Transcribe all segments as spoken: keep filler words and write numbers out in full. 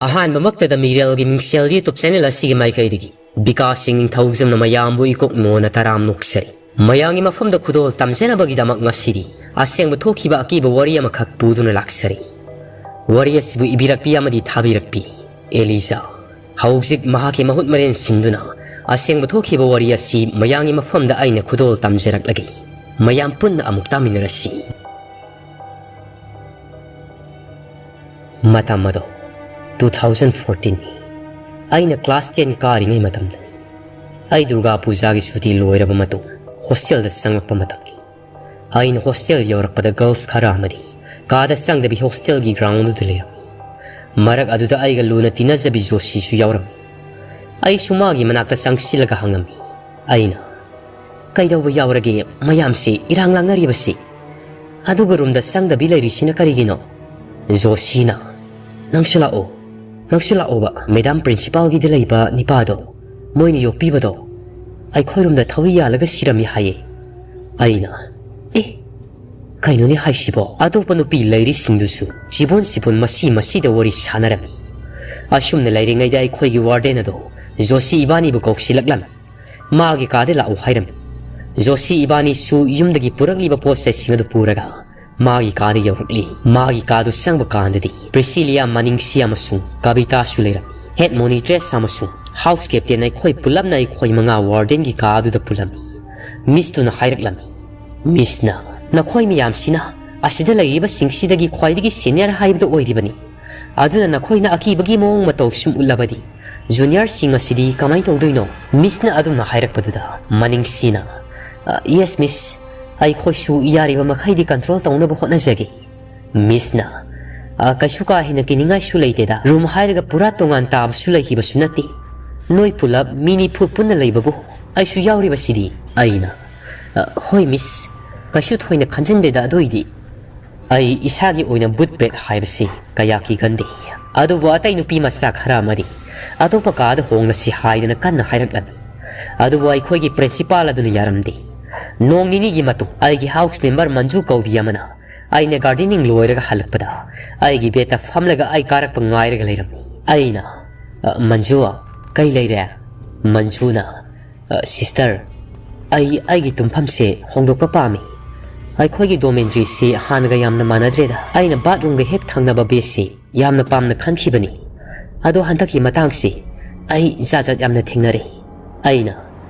ꯑꯍꯥꯟꯕꯃꯛꯇꯗ ꯃꯤꯔꯦꯜꯒꯤ ꯃꯤꯡꯁꯦꯜ YouTube channel ꯑꯁꯤꯒꯤ ꯃꯥꯏꯀꯩꯗꯒꯤ ꯕꯤꯀꯥꯁ ꯁꯤꯡ ꯅꯤꯡꯊꯧꯖꯝꯅ ꯃꯌꯥꯝꯕꯨ ꯏꯀꯣꯛ ꯅꯣꯟꯅ ꯇꯔꯥꯝ ꯅꯣꯛꯆꯔꯤ꯫ ꯃꯌꯥꯝꯒꯤ ꯃꯐꯝꯗ ꯈꯨꯗꯣꯜ ꯇꯝꯖꯅꯕꯒꯤꯗꯃꯛ ꯉꯁꯤꯗꯤ ꯑꯁꯦꯡꯕ ꯊꯣꯛꯈꯤꯕ ꯑꯀꯤꯕ ꯋꯥꯔꯤ ꯑꯃꯈꯛ ꯄꯨꯗꯨꯅ ꯂꯥꯛꯆꯔꯤ꯫ ꯋꯥꯔꯤ ꯑꯁꯤꯕꯨ ꯏꯕꯤꯔꯛꯄꯤ ꯑꯃꯗꯤ ꯊꯥꯕꯤꯔꯛꯄꯤ ꯑꯦꯂꯤꯖꯥ꯫ ꯍꯧꯖꯤꯛ ꯃꯍꯥꯛꯀꯤ ꯃꯍꯨꯠ ꯃꯔꯦꯟ ꯁꯤꯟꯗꯨꯅ ꯑꯁꯦꯡꯕ ꯊꯣꯛꯈꯤꯕ ꯋꯥꯔꯤ ꯑꯁꯤ ꯃꯌꯥꯝꯒꯤ ꯃꯐꯝꯗ ꯑꯩꯅ ꯈꯨꯗꯣꯜ ꯇꯝꯖꯔꯛꯂꯒꯦ꯫ ꯃꯌꯥꯝ ꯄꯨꯟꯅ ꯑꯃꯨꯛ ꯇꯥꯃꯤꯟꯅꯔꯁꯤ꯫ ꯃꯇꯝ ꯑꯗꯣ two thousand fourteen ꯅꯤ꯫ ꯑꯩꯅ class ten ꯀꯥꯔꯤꯉꯩ ꯃꯇꯝꯗꯅꯤ꯫ ꯑꯩ ꯗꯨꯔꯒꯥ ꯄꯨꯖꯥꯒꯤ ꯁꯨꯇꯤ ꯂꯣꯏꯔꯕ ꯃꯇꯨꯡ hostel ꯗ ꯆꯪꯂꯛꯄ ꯃꯇꯝꯅꯤ꯫ ꯑꯩꯅ hostel ꯌꯧꯔꯛꯄꯗ girls ꯈꯔ ꯑꯃꯗꯤ ꯀꯥꯗ ꯆꯪꯗꯕꯤ hostel ꯒꯤ ground ꯗꯨꯗ ꯂꯩꯔꯝꯃꯤ꯫ ꯃꯔꯛ ꯑꯗꯨꯗ ꯑꯩꯒ ꯂꯨꯅ ꯇꯤꯟꯅꯖꯕꯤ ꯖꯣꯁꯤꯁꯨ ꯌꯥꯎꯔꯝꯃꯤ꯫ ꯑꯩꯁꯨ ꯃꯥꯒꯤ ꯃꯅꯥꯛꯇ ꯆꯪꯁꯤꯜꯂꯒ ꯍꯪꯉꯝꯃꯤ꯫ ꯑꯩꯅ, "ꯀꯩꯗꯧꯕ ꯌꯥꯎꯔꯒꯦ ꯃꯌꯥꯝꯁꯤ ꯏꯔꯥꯡ ꯂꯥꯡꯅꯔꯤꯕꯁꯤ? ꯑꯗꯨꯒ room ꯗ ꯆꯪꯗꯕꯤ ꯂꯩꯔꯤꯁꯤꯅ ꯀꯔꯤꯒꯤꯅꯣ?" ꯖꯣꯁꯤꯅ, "ꯅꯪꯁꯨ ꯂꯥꯛꯑꯣ, ꯅꯪꯁꯨ ꯂꯥꯛꯑꯣꯕ꯫ Madam Principal ꯒꯤꯗ ꯂꯩꯕ ꯅꯤꯄꯥꯗꯣ, ꯃꯣꯏꯅ ꯌꯣꯛꯄꯤꯕꯗꯣ, ꯑꯩꯈꯣꯏ room ꯗ ꯊꯧꯔꯤ ꯌꯥꯜꯂꯒ ꯁꯤꯔꯝꯃꯤ ꯍꯥꯏꯌꯦ꯫" ꯑꯩꯅ, "ꯑꯦ, ꯀꯩꯅꯣꯅꯦ ꯍꯥꯏꯁꯤꯕꯣ?" ꯑꯇꯣꯞꯄ ꯅꯨꯄꯤ ꯂꯩꯔꯤꯁꯤꯡꯗꯨꯁꯨ ꯆꯤꯕꯣꯟ ꯆꯤꯕꯣꯟ ꯃꯁꯤ ꯃꯁꯤꯗ ꯋꯥꯔꯤ ꯁꯥꯟꯅꯔꯝꯃꯤ꯫ ꯑꯁꯨꯝꯅ ꯂꯩꯔꯤꯉꯩꯗ ꯑꯩꯈꯣꯏꯒꯤ warden ꯑꯗꯣ ꯖꯣꯁꯤ ꯏꯕꯥꯅꯤꯕꯨ ꯀꯧꯁꯤꯜꯂꯛꯂꯝꯃꯤ꯫ ꯃꯥꯒꯤ ꯀꯥꯗ ꯂꯥꯛꯎ ꯍꯥꯏꯔꯝꯃꯤ꯫ ꯖꯣꯁꯤ ꯏꯕꯥꯅꯤꯁꯨ ꯌꯨꯝꯗꯒꯤ ꯄꯨꯔꯛꯂꯤꯕ ꯄꯣꯠ ꯆꯩꯁꯤꯡ ꯑꯗꯨ ꯄꯨꯔꯒ ꯃꯥꯒꯤ ꯀꯥꯗ ꯌꯧꯔꯛꯂꯤ꯫ ꯃꯥꯒꯤ ꯀꯥꯗꯨ ꯆꯪꯕ ꯀꯥꯟꯗꯗꯤ ꯄ꯭ꯔꯤꯁꯤꯂꯤꯌꯥ, ꯃꯅꯤꯡꯁꯤ ꯑꯃꯁꯨꯡ ꯀꯕꯤꯇꯥꯁꯨ ꯂꯩꯔꯝꯃꯤ꯫ Head monitress ꯑꯃꯁꯨꯡ house captain ꯑꯩꯈꯣꯏ ꯄꯨꯂꯞꯅ ꯑꯩꯈꯣꯏ ꯃꯉꯥ warden ꯒꯤ ꯀꯥ ꯑꯗꯨꯗ ꯄꯨꯜꯂꯝꯃꯤ꯫ Miss ꯇꯨꯅ ꯍꯥꯏꯔꯛꯂꯝꯃꯤ, "Miss ꯅ, ꯅꯈꯣꯏ ꯃꯌꯥꯝꯁꯤꯅ ꯑꯁꯤꯗ ꯂꯩꯔꯤꯕꯁꯤꯡꯁꯤꯗꯒꯤ ꯈ꯭ꯋꯥꯏꯗꯒꯤ senior ꯍꯥꯏꯕꯗꯨ ꯑꯣꯏꯔꯤꯕꯅꯤ꯫ ꯑꯗꯨꯅ ꯅꯈꯣꯏꯅ ꯑꯀꯤꯕꯒꯤ ꯃꯑꯣꯡ ꯃꯇꯧ ꯁꯨꯝ ꯎꯠꯂꯕꯗꯤ junior ꯁꯤꯡ ꯑꯁꯤꯗꯤ ꯀꯃꯥꯏ ꯇꯧꯗꯣꯏꯅꯣ?" Miss ꯅ ꯑꯗꯨꯝꯅ ꯍꯥꯏꯔꯛꯄꯗꯨꯗ ꯃꯅꯤꯡꯁꯤꯅ, "ꯑ, yes, miss꯫ ꯑꯩꯈꯣꯏꯁꯨ ꯌꯥꯔꯤꯕ ꯃꯈꯩꯗꯤ control ꯇꯧꯅꯕ ꯍꯣꯠꯅꯖꯒꯦ꯫" Miss ꯅ, "ꯑ, ꯀꯩꯁꯨ ꯀꯥ ꯍꯦꯟꯅ ꯀꯤꯅꯤꯡꯉꯥꯏꯁꯨ ꯂꯩꯇꯦꯗ꯫ Room ꯍꯥꯏꯔꯒ ꯄꯨꯔꯥ ꯇꯣꯉꯥꯟ ꯇꯥꯕꯁꯨ ꯂꯩꯈꯤꯕꯁꯨ ꯅꯠꯇꯦ꯫ ꯅꯣꯏ ꯄꯨꯂꯞ ꯃꯤ ꯅꯤꯐꯨ ꯄꯨꯟꯅ ꯂꯩꯕꯕꯨ ꯑꯩꯁꯨ ꯌꯥꯎꯔꯤꯕꯁꯤꯗꯤ꯫" ꯑꯩꯅ, "ꯑ, ꯍꯣꯏ, miss꯫ ꯀꯩꯁꯨ ꯊꯣꯏꯅ ꯈꯟꯖꯤꯟꯗꯦꯗ ꯑꯗꯨꯏꯗꯤ꯫" ꯑꯩ ꯏꯁꯥꯒꯤ ꯑꯣꯏꯅ ꯕꯨꯠ ꯕ꯭ꯔꯦꯛ ꯍꯥꯏꯕꯁꯤ ꯀꯌꯥ ꯀꯤꯒꯟꯗꯦ꯫ ꯑꯗꯨꯕꯨ ꯑꯇꯩ ꯅꯨꯄꯤ ꯃꯆꯥ ꯈꯔ ꯑꯃꯗꯤ ꯑꯇꯣꯞꯄ ꯀꯥꯗ ꯍꯣꯡꯂꯁꯤ ꯍꯥꯏꯗꯅ ꯀꯟꯅ ꯍꯥꯏꯔꯛꯂꯝꯃꯤ꯫ ꯑꯗꯨꯕꯨ ꯑꯩꯈꯣꯏꯒꯤ principal ꯑꯗꯨꯅ ꯌꯥꯔꯝꯗꯦ꯫ ꯅꯣꯡ ꯅꯤꯅꯤꯒꯤ ꯃꯇꯨꯡ ꯑꯩꯒꯤ house member ꯃꯟꯖꯨ ꯀꯧꯕꯤ ꯑꯃꯅ ꯑꯩꯅ gardening ꯂꯣꯏꯔꯒ ꯍꯜꯂꯛꯄꯗ ꯑꯩꯒꯤ bed ꯇ ꯐꯝꯂꯒ ꯑꯩ ꯀꯥꯔꯛꯄ ꯉꯥꯏꯔꯒ ꯂꯩꯔꯝꯃꯤ꯫ ꯑꯩꯅ, "ꯑ, ꯃꯟꯖꯨ, ꯀꯩ ꯂꯩꯔꯦ?" ꯃꯟꯖꯨꯅ, "ꯑ, ꯁꯤꯁꯇꯔ, ꯑꯩ ꯑꯩꯒꯤ ꯇꯨꯝꯐꯝꯁꯦ ꯍꯣꯡꯗꯣꯛꯄ ꯄꯥꯝꯃꯤ꯫ ꯑꯩꯈꯣꯏꯒꯤ ꯗꯣꯔꯃꯦꯟꯇ꯭ꯔꯤꯁꯤ ꯍꯥꯟꯅꯒ ꯌꯥꯝꯅ ꯃꯥꯟꯅꯗ꯭ꯔꯦꯗ꯫ ꯑꯩꯅ ꯕꯥꯠꯔꯨꯝꯒ ꯍꯦꯛ ꯊꯪꯅꯕ ꯕꯦꯗꯁꯤ ꯌꯥꯝꯅ ꯄꯥꯝꯅ ꯈꯟꯈꯤꯕꯅꯤ꯫ ꯑꯗꯣ ꯍꯟꯗꯛꯀꯤ ꯃꯇꯥꯡꯁꯤ ꯑꯩ ꯖꯥꯠ ꯖꯥꯠ ꯌꯥꯝꯅ ꯊꯦꯡꯅꯔꯦ꯫" ꯑꯩꯅ,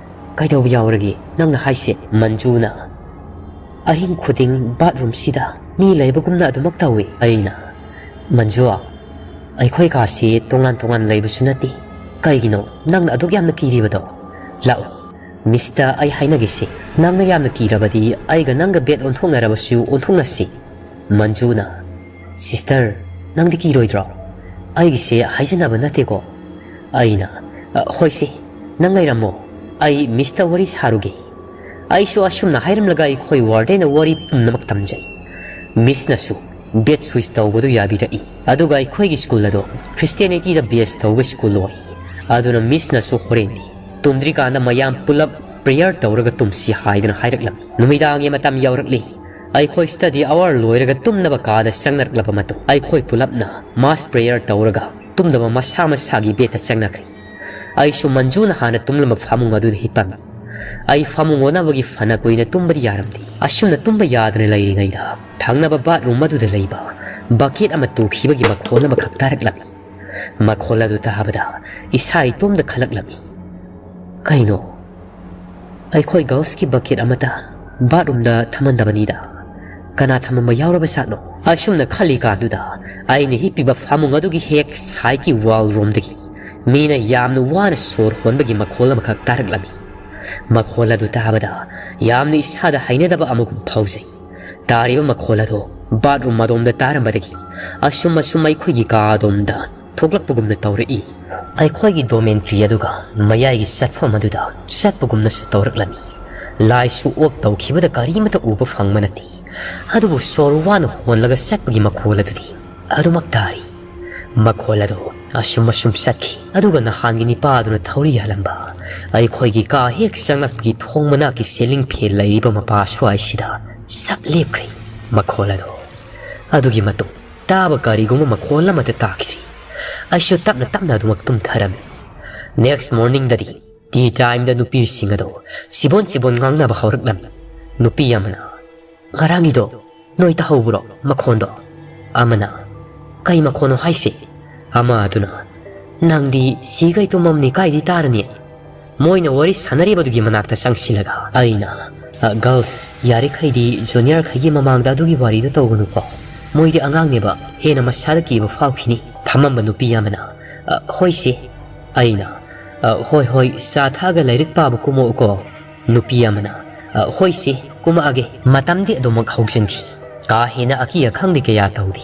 "ꯀꯩꯗꯧꯕ ꯌꯥꯎꯔꯒꯦ ꯅꯪꯅ ꯍꯥꯏꯁꯦ?" ꯃꯟꯖꯨꯅ, "ꯑꯍꯤꯡ ꯈꯨꯗꯤꯡ ꯕꯥꯠꯔꯨꯝꯁꯤꯗ ꯃꯤ ꯂꯩꯕꯒꯨꯝꯅ ꯑꯗꯨꯃꯛ ꯇꯧꯏ꯫" ꯑꯩꯅ, "ꯃꯟꯖꯨ, ꯑꯩꯈꯣꯏ ꯀꯥꯁꯤ ꯇꯣꯉꯥꯟ ꯇꯣꯉꯥꯟ ꯂꯩꯕꯁꯨ ꯅꯠꯇꯦ꯫ ꯀꯩꯒꯤꯅꯣ ꯅꯪꯅ ꯑꯗꯨꯛ ꯌꯥꯝꯅ ꯀꯤꯔꯤꯕꯗꯣ? ꯂꯥꯛꯎ, ꯃꯤꯁꯇ ꯑꯩ ꯍꯥꯏꯅꯒꯦꯁꯦ꯫ ꯅꯪꯅ ꯌꯥꯝꯅ ꯀꯤꯔꯕꯗꯤ ꯑꯩꯒ ꯅꯪꯒ ꯕꯦꯗ ꯑꯣꯟꯊꯣꯛꯅꯔꯕꯁꯨ ꯑꯣꯟꯊꯣꯛꯅꯁꯤ꯫" ꯃꯟꯖꯨꯅ, "ꯁꯤꯁꯇꯔ, ꯅꯪꯗꯤ ꯀꯤꯔꯣꯏꯗ꯭ꯔꯣ? ꯑꯩꯒꯤꯁꯦ ꯍꯥꯏꯖꯅꯕ ꯅꯠꯇꯦꯀꯣ꯫" ꯑꯩꯅ, "ꯑ, ꯍꯣꯏꯁꯦ, ꯅꯪ ꯂꯩꯔꯝꯃꯣ꯫ ꯑꯩ ꯃꯤꯁꯇ ꯋꯥꯔꯤ ꯁꯥꯔꯨꯒꯦ꯫" ꯑꯩꯁꯨ ꯑꯁꯨꯝꯅ ꯍꯥꯏꯔꯝꯂꯒ ꯑꯩꯈꯣꯏ ꯋꯥꯔꯗꯦꯟꯅ ꯋꯥꯔꯤ ꯄꯨꯝꯅꯃꯛ ꯇꯝꯖꯩ꯫ ꯃꯤꯁꯅꯁꯨ ꯕꯦꯗ ꯁ꯭ꯋꯤꯆ ꯇꯧꯕꯗꯨ ꯌꯥꯕꯤꯔꯛꯏ꯫ ꯑꯗꯨꯒ ꯑꯩꯈꯣꯏꯒꯤ ꯁ꯭ꯀꯨꯜ ꯑꯗꯣ ꯈ꯭ꯔꯤꯁꯇꯤꯌꯥꯅꯤꯇꯤꯗ ꯕꯦꯁ ꯇꯧꯕ ꯁ꯭ꯀꯨꯜ ꯑꯣꯏ꯫ ꯑꯗꯨꯅ ꯃꯤꯁꯅꯁꯨ ꯍꯣꯔꯦꯟꯗꯤ ꯇꯨꯝꯗ꯭ꯔꯤꯀꯥꯟꯗ ꯃꯌꯥꯝ ꯄꯨꯂꯞ ꯄ꯭ꯔꯦꯌꯔ ꯇꯧꯔꯒ ꯇꯨꯝꯁꯤ ꯍꯥꯏꯗꯅ ꯍꯥꯏꯔꯛꯂꯝꯃꯤ꯫ ꯅꯨꯃꯤꯗꯥꯡꯒꯤ ꯃꯇꯝ ꯌꯧꯔꯛꯂꯤ꯫ ꯑꯩꯈꯣꯏ ꯁ꯭ꯇꯗꯤ ꯑꯋꯥꯔ ꯂꯣꯏꯔꯒ ꯇꯨꯝꯅꯕ ꯀꯥꯗ ꯆꯪꯅꯔꯛꯂꯕ ꯃꯇꯨꯡ ꯑꯩꯈꯣꯏ ꯄꯨꯂꯞꯅ ꯃꯥꯁ ꯄ꯭ꯔꯦꯌꯔ ꯇꯧꯔꯒ ꯇꯨꯝꯅꯕ ꯃꯁꯥ ꯃꯁꯥꯒꯤ ꯕꯦꯗꯇ ꯆꯪꯅꯈ꯭ꯔꯦ꯫ ꯑꯩꯁꯨ ꯃꯟꯖꯨꯅ ꯍꯥꯟꯅ ꯇꯨꯝꯂꯝꯕ ꯐꯃꯨꯡ ꯑꯗꯨꯗ ꯍꯤꯞꯄꯝꯃꯤ꯫ ꯑꯩ ꯐꯃꯨꯡ ꯑꯣꯟꯅꯕꯒꯤ ꯐꯅ ꯀꯨꯏꯅ ꯇꯨꯝꯕꯗꯤ ꯌꯥꯔꯝꯗꯦ꯫ ꯑꯁꯨꯝꯅ ꯇꯨꯝꯕ ꯌꯥꯗꯅ ꯂꯩꯔꯤꯉꯩꯗ ꯊꯪꯅꯕ ꯕꯥꯠꯔꯨꯝ ꯑꯗꯨꯗ ꯂꯩꯕ ꯕꯛꯀꯦꯠ ꯑꯃ ꯇꯨꯈꯤꯕꯒꯤ ꯃꯈꯣꯜ ꯑꯃꯈꯛ ꯇꯥꯔꯛꯂꯝꯃꯤ꯫ ꯃꯈꯣꯜ ꯑꯗꯨ ꯇꯥꯕꯗ ꯏꯁꯥ ꯏꯇꯣꯝꯇ ꯈꯜꯂꯛꯂꯝꯃꯤ, "ꯀꯩꯅꯣ? ꯑꯩꯈꯣꯏ ꯒꯔꯜꯁꯀꯤ ꯕꯛꯀꯦꯠ ꯑꯃꯠꯇ ꯕꯥꯠꯔꯨꯝꯗ ꯊꯝꯃꯝꯗꯕꯅꯤꯗ꯫ ꯀꯅꯥ ꯊꯝꯃꯝꯕ ꯌꯥꯎꯔꯕ ꯖꯥꯠꯅꯣ?" ꯑꯁꯨꯝꯅ ꯈꯜꯂꯤꯀꯥꯟꯗꯨꯗ ꯑꯩꯅ ꯍꯤꯞꯄꯤꯕ ꯐꯃꯨꯡ ꯑꯗꯨꯒꯤ ꯍꯦꯛ ꯁꯥꯏꯠꯀꯤ ꯋꯥꯜ ꯔꯣꯝꯗꯒꯤ ꯃꯤꯅ ꯌꯥꯝꯅ ꯋꯥꯅ ꯁꯣꯔ ꯍꯣꯟꯕꯒꯤ ꯃꯈꯣꯜ ꯑꯃꯈꯛ ꯇꯥꯔꯛꯂꯝꯃꯤ꯫ ꯃꯈꯣꯜ ꯑꯗꯨ ꯇꯥꯕꯗ ꯌꯥꯝꯅ ꯏꯁꯥꯗ ꯍꯩꯅꯗꯕ ꯑꯃꯒꯨꯝ ꯐꯥꯎꯖꯩ꯫ ꯇꯥꯔꯤꯕ ꯃꯈꯣꯜ ꯑꯗꯨ ꯕꯥꯠꯔꯨꯝ ꯑꯗꯣꯝꯗ ꯇꯥꯔꯝꯕꯗꯒꯤ ꯑꯁꯨꯝ ꯑꯁꯨꯝ ꯑꯩꯈꯣꯏꯒꯤ ꯀꯥ ꯑꯗꯣꯝꯗ ꯊꯣꯛꯂꯛꯄꯒꯨꯝꯅ ꯇꯧꯔꯛꯏ꯫ ꯑꯩꯈꯣꯏꯒꯤ ꯗꯣꯔꯃꯦꯟꯇ꯭ꯔꯤ ꯑꯗꯨꯒ ꯃꯌꯥꯏꯒꯤ ꯆꯠꯐꯝ ꯑꯗꯨꯗ ꯆꯠꯄꯒꯨꯝꯅꯁꯨ ꯇꯧꯔꯛꯂꯝꯃꯤ꯫ ꯂꯥꯏꯠꯁꯨ ꯑꯣꯐ ꯇꯧꯈꯤꯕꯗ ꯀꯔꯤꯃꯠꯇ ꯎꯕ ꯐꯪꯕ ꯅꯠꯇꯦ꯫ ꯑꯗꯨꯕꯨ ꯁꯣꯔ ꯋꯥꯅ ꯍꯣꯜꯂꯒ ꯆꯠꯄꯒꯤ ꯃꯈꯣꯜ ꯑꯗꯨꯗꯤ ꯑꯗꯨꯃꯛ ꯇꯥꯔꯤ꯫ ꯃꯈꯣꯜ ꯑꯗꯨ ꯑꯁꯨꯝ ꯑꯁꯨꯝ ꯆꯠꯈꯤ꯫ ꯑꯗꯨꯒ ꯅꯍꯥꯟꯒꯤ ꯅꯤꯄꯥ ꯑꯗꯨꯅ ꯊꯧꯔꯤ ꯌꯥꯜꯂꯝꯕ ꯑꯩꯈꯣꯏꯒꯤ ꯀꯥ ꯍꯦꯛ ꯆꯪꯂꯛꯄꯒꯤ ꯊꯣꯡ ꯃꯅꯥꯛꯀꯤ ꯁꯤꯂꯤꯡ ꯐꯦꯟ ꯂꯩꯔꯤꯕ ꯃꯄꯥ ꯁ꯭ꯋꯥꯏꯁꯤꯗ ꯁꯞ ꯂꯦꯞꯈ꯭ꯔꯦ꯫ ꯃꯈꯣꯜ ꯑꯗꯨ ꯑꯗꯨꯒꯤ ꯃꯇꯨꯡ ꯇꯥꯕ ꯀꯔꯤꯒꯨꯝꯕ ꯃꯈꯣꯜ ꯑꯃꯠꯇ ꯇꯥꯈꯤꯗ꯭ꯔꯤ꯫ ꯑꯩꯁꯨ ꯇꯞꯅ ꯇꯞꯅ ꯑꯗꯨꯃꯛ ꯇꯨꯝꯊꯔꯝꯃꯤ꯫ Next morningꯗꯗꯤ tea timeꯗ ꯅꯨꯄꯤꯁꯤꯡ ꯑꯗꯣ ꯆꯤꯕꯣꯟ ꯆꯤꯕꯣꯟ ꯉꯥꯡꯅꯕ ꯍꯧꯔꯛꯂꯝꯃꯤ꯫ ꯅꯨꯄꯤ ꯑꯃꯅ, "ꯉꯔꯥꯡꯒꯤꯗꯣ ꯅꯣꯏ ꯇꯥꯍꯧꯕ꯭ꯔꯣ ꯃꯈꯣꯟꯗꯣ?" ꯑꯃꯅ, "ꯀꯩ ꯃꯈꯣꯟꯅꯣ ꯍꯥꯏꯁꯦ?" ꯑꯃ ꯑꯗꯨꯅ, "ꯅꯪꯗꯤ ꯁꯤꯈꯩ ꯇꯨꯝꯃꯝꯅꯤ, ꯀꯥꯏꯗꯤ ꯇꯥꯔꯅꯤ?" ꯃꯣꯏꯅ ꯋꯥꯔꯤ ꯁꯥꯟꯅꯔꯤꯕꯗꯨꯒꯤ ꯃꯅꯥꯛꯇ ꯆꯪꯁꯤꯜꯂꯒ ꯑꯩꯅ, "ꯑ, girls, ꯌꯥꯔꯤꯈꯩꯗꯤ juniorꯈꯩꯒꯤ ꯃꯃꯥꯡꯗ ꯑꯗꯨꯒꯤ ꯋꯥꯔꯤꯗꯣ ꯇꯧꯒꯅꯨꯀꯣ꯫ ꯃꯣꯏꯗꯤ ꯑꯉꯥꯡꯅꯦꯕ, ꯍꯦꯟꯅ ꯃꯁꯥꯗ ꯀꯤꯕ ꯐꯥꯎꯈꯤꯅꯤ"꯫ ꯊꯝꯃꯝꯕ ꯅꯨꯄꯤ ꯑꯃꯅ, "ꯑ, ꯍꯣꯏ ꯁꯦ"꯫ ꯑꯩꯅ, "ꯑ, ꯍꯣꯏ, ꯍꯣꯏ, ꯆꯥ ꯊꯛꯑꯒ ꯂꯥꯏꯔꯤꯛ ꯄꯥꯕ ꯀꯨꯝꯃꯛꯎꯀꯣ"꯫ ꯅꯨꯄꯤ ꯑꯃꯅ, "ꯑ, ꯍꯣꯏ ꯁꯦ, ꯀꯨꯝꯃꯛꯑꯒꯦ"꯫ ꯃꯇꯝꯗꯤ ꯑꯗꯨꯃꯛ ꯍꯧꯖꯤꯟꯈꯤ꯫ ꯀꯥ ꯍꯦꯟꯅ ꯑꯀꯤ ꯑꯈꯪꯗꯤ ꯀꯌꯥ ꯇꯧꯗꯦ꯫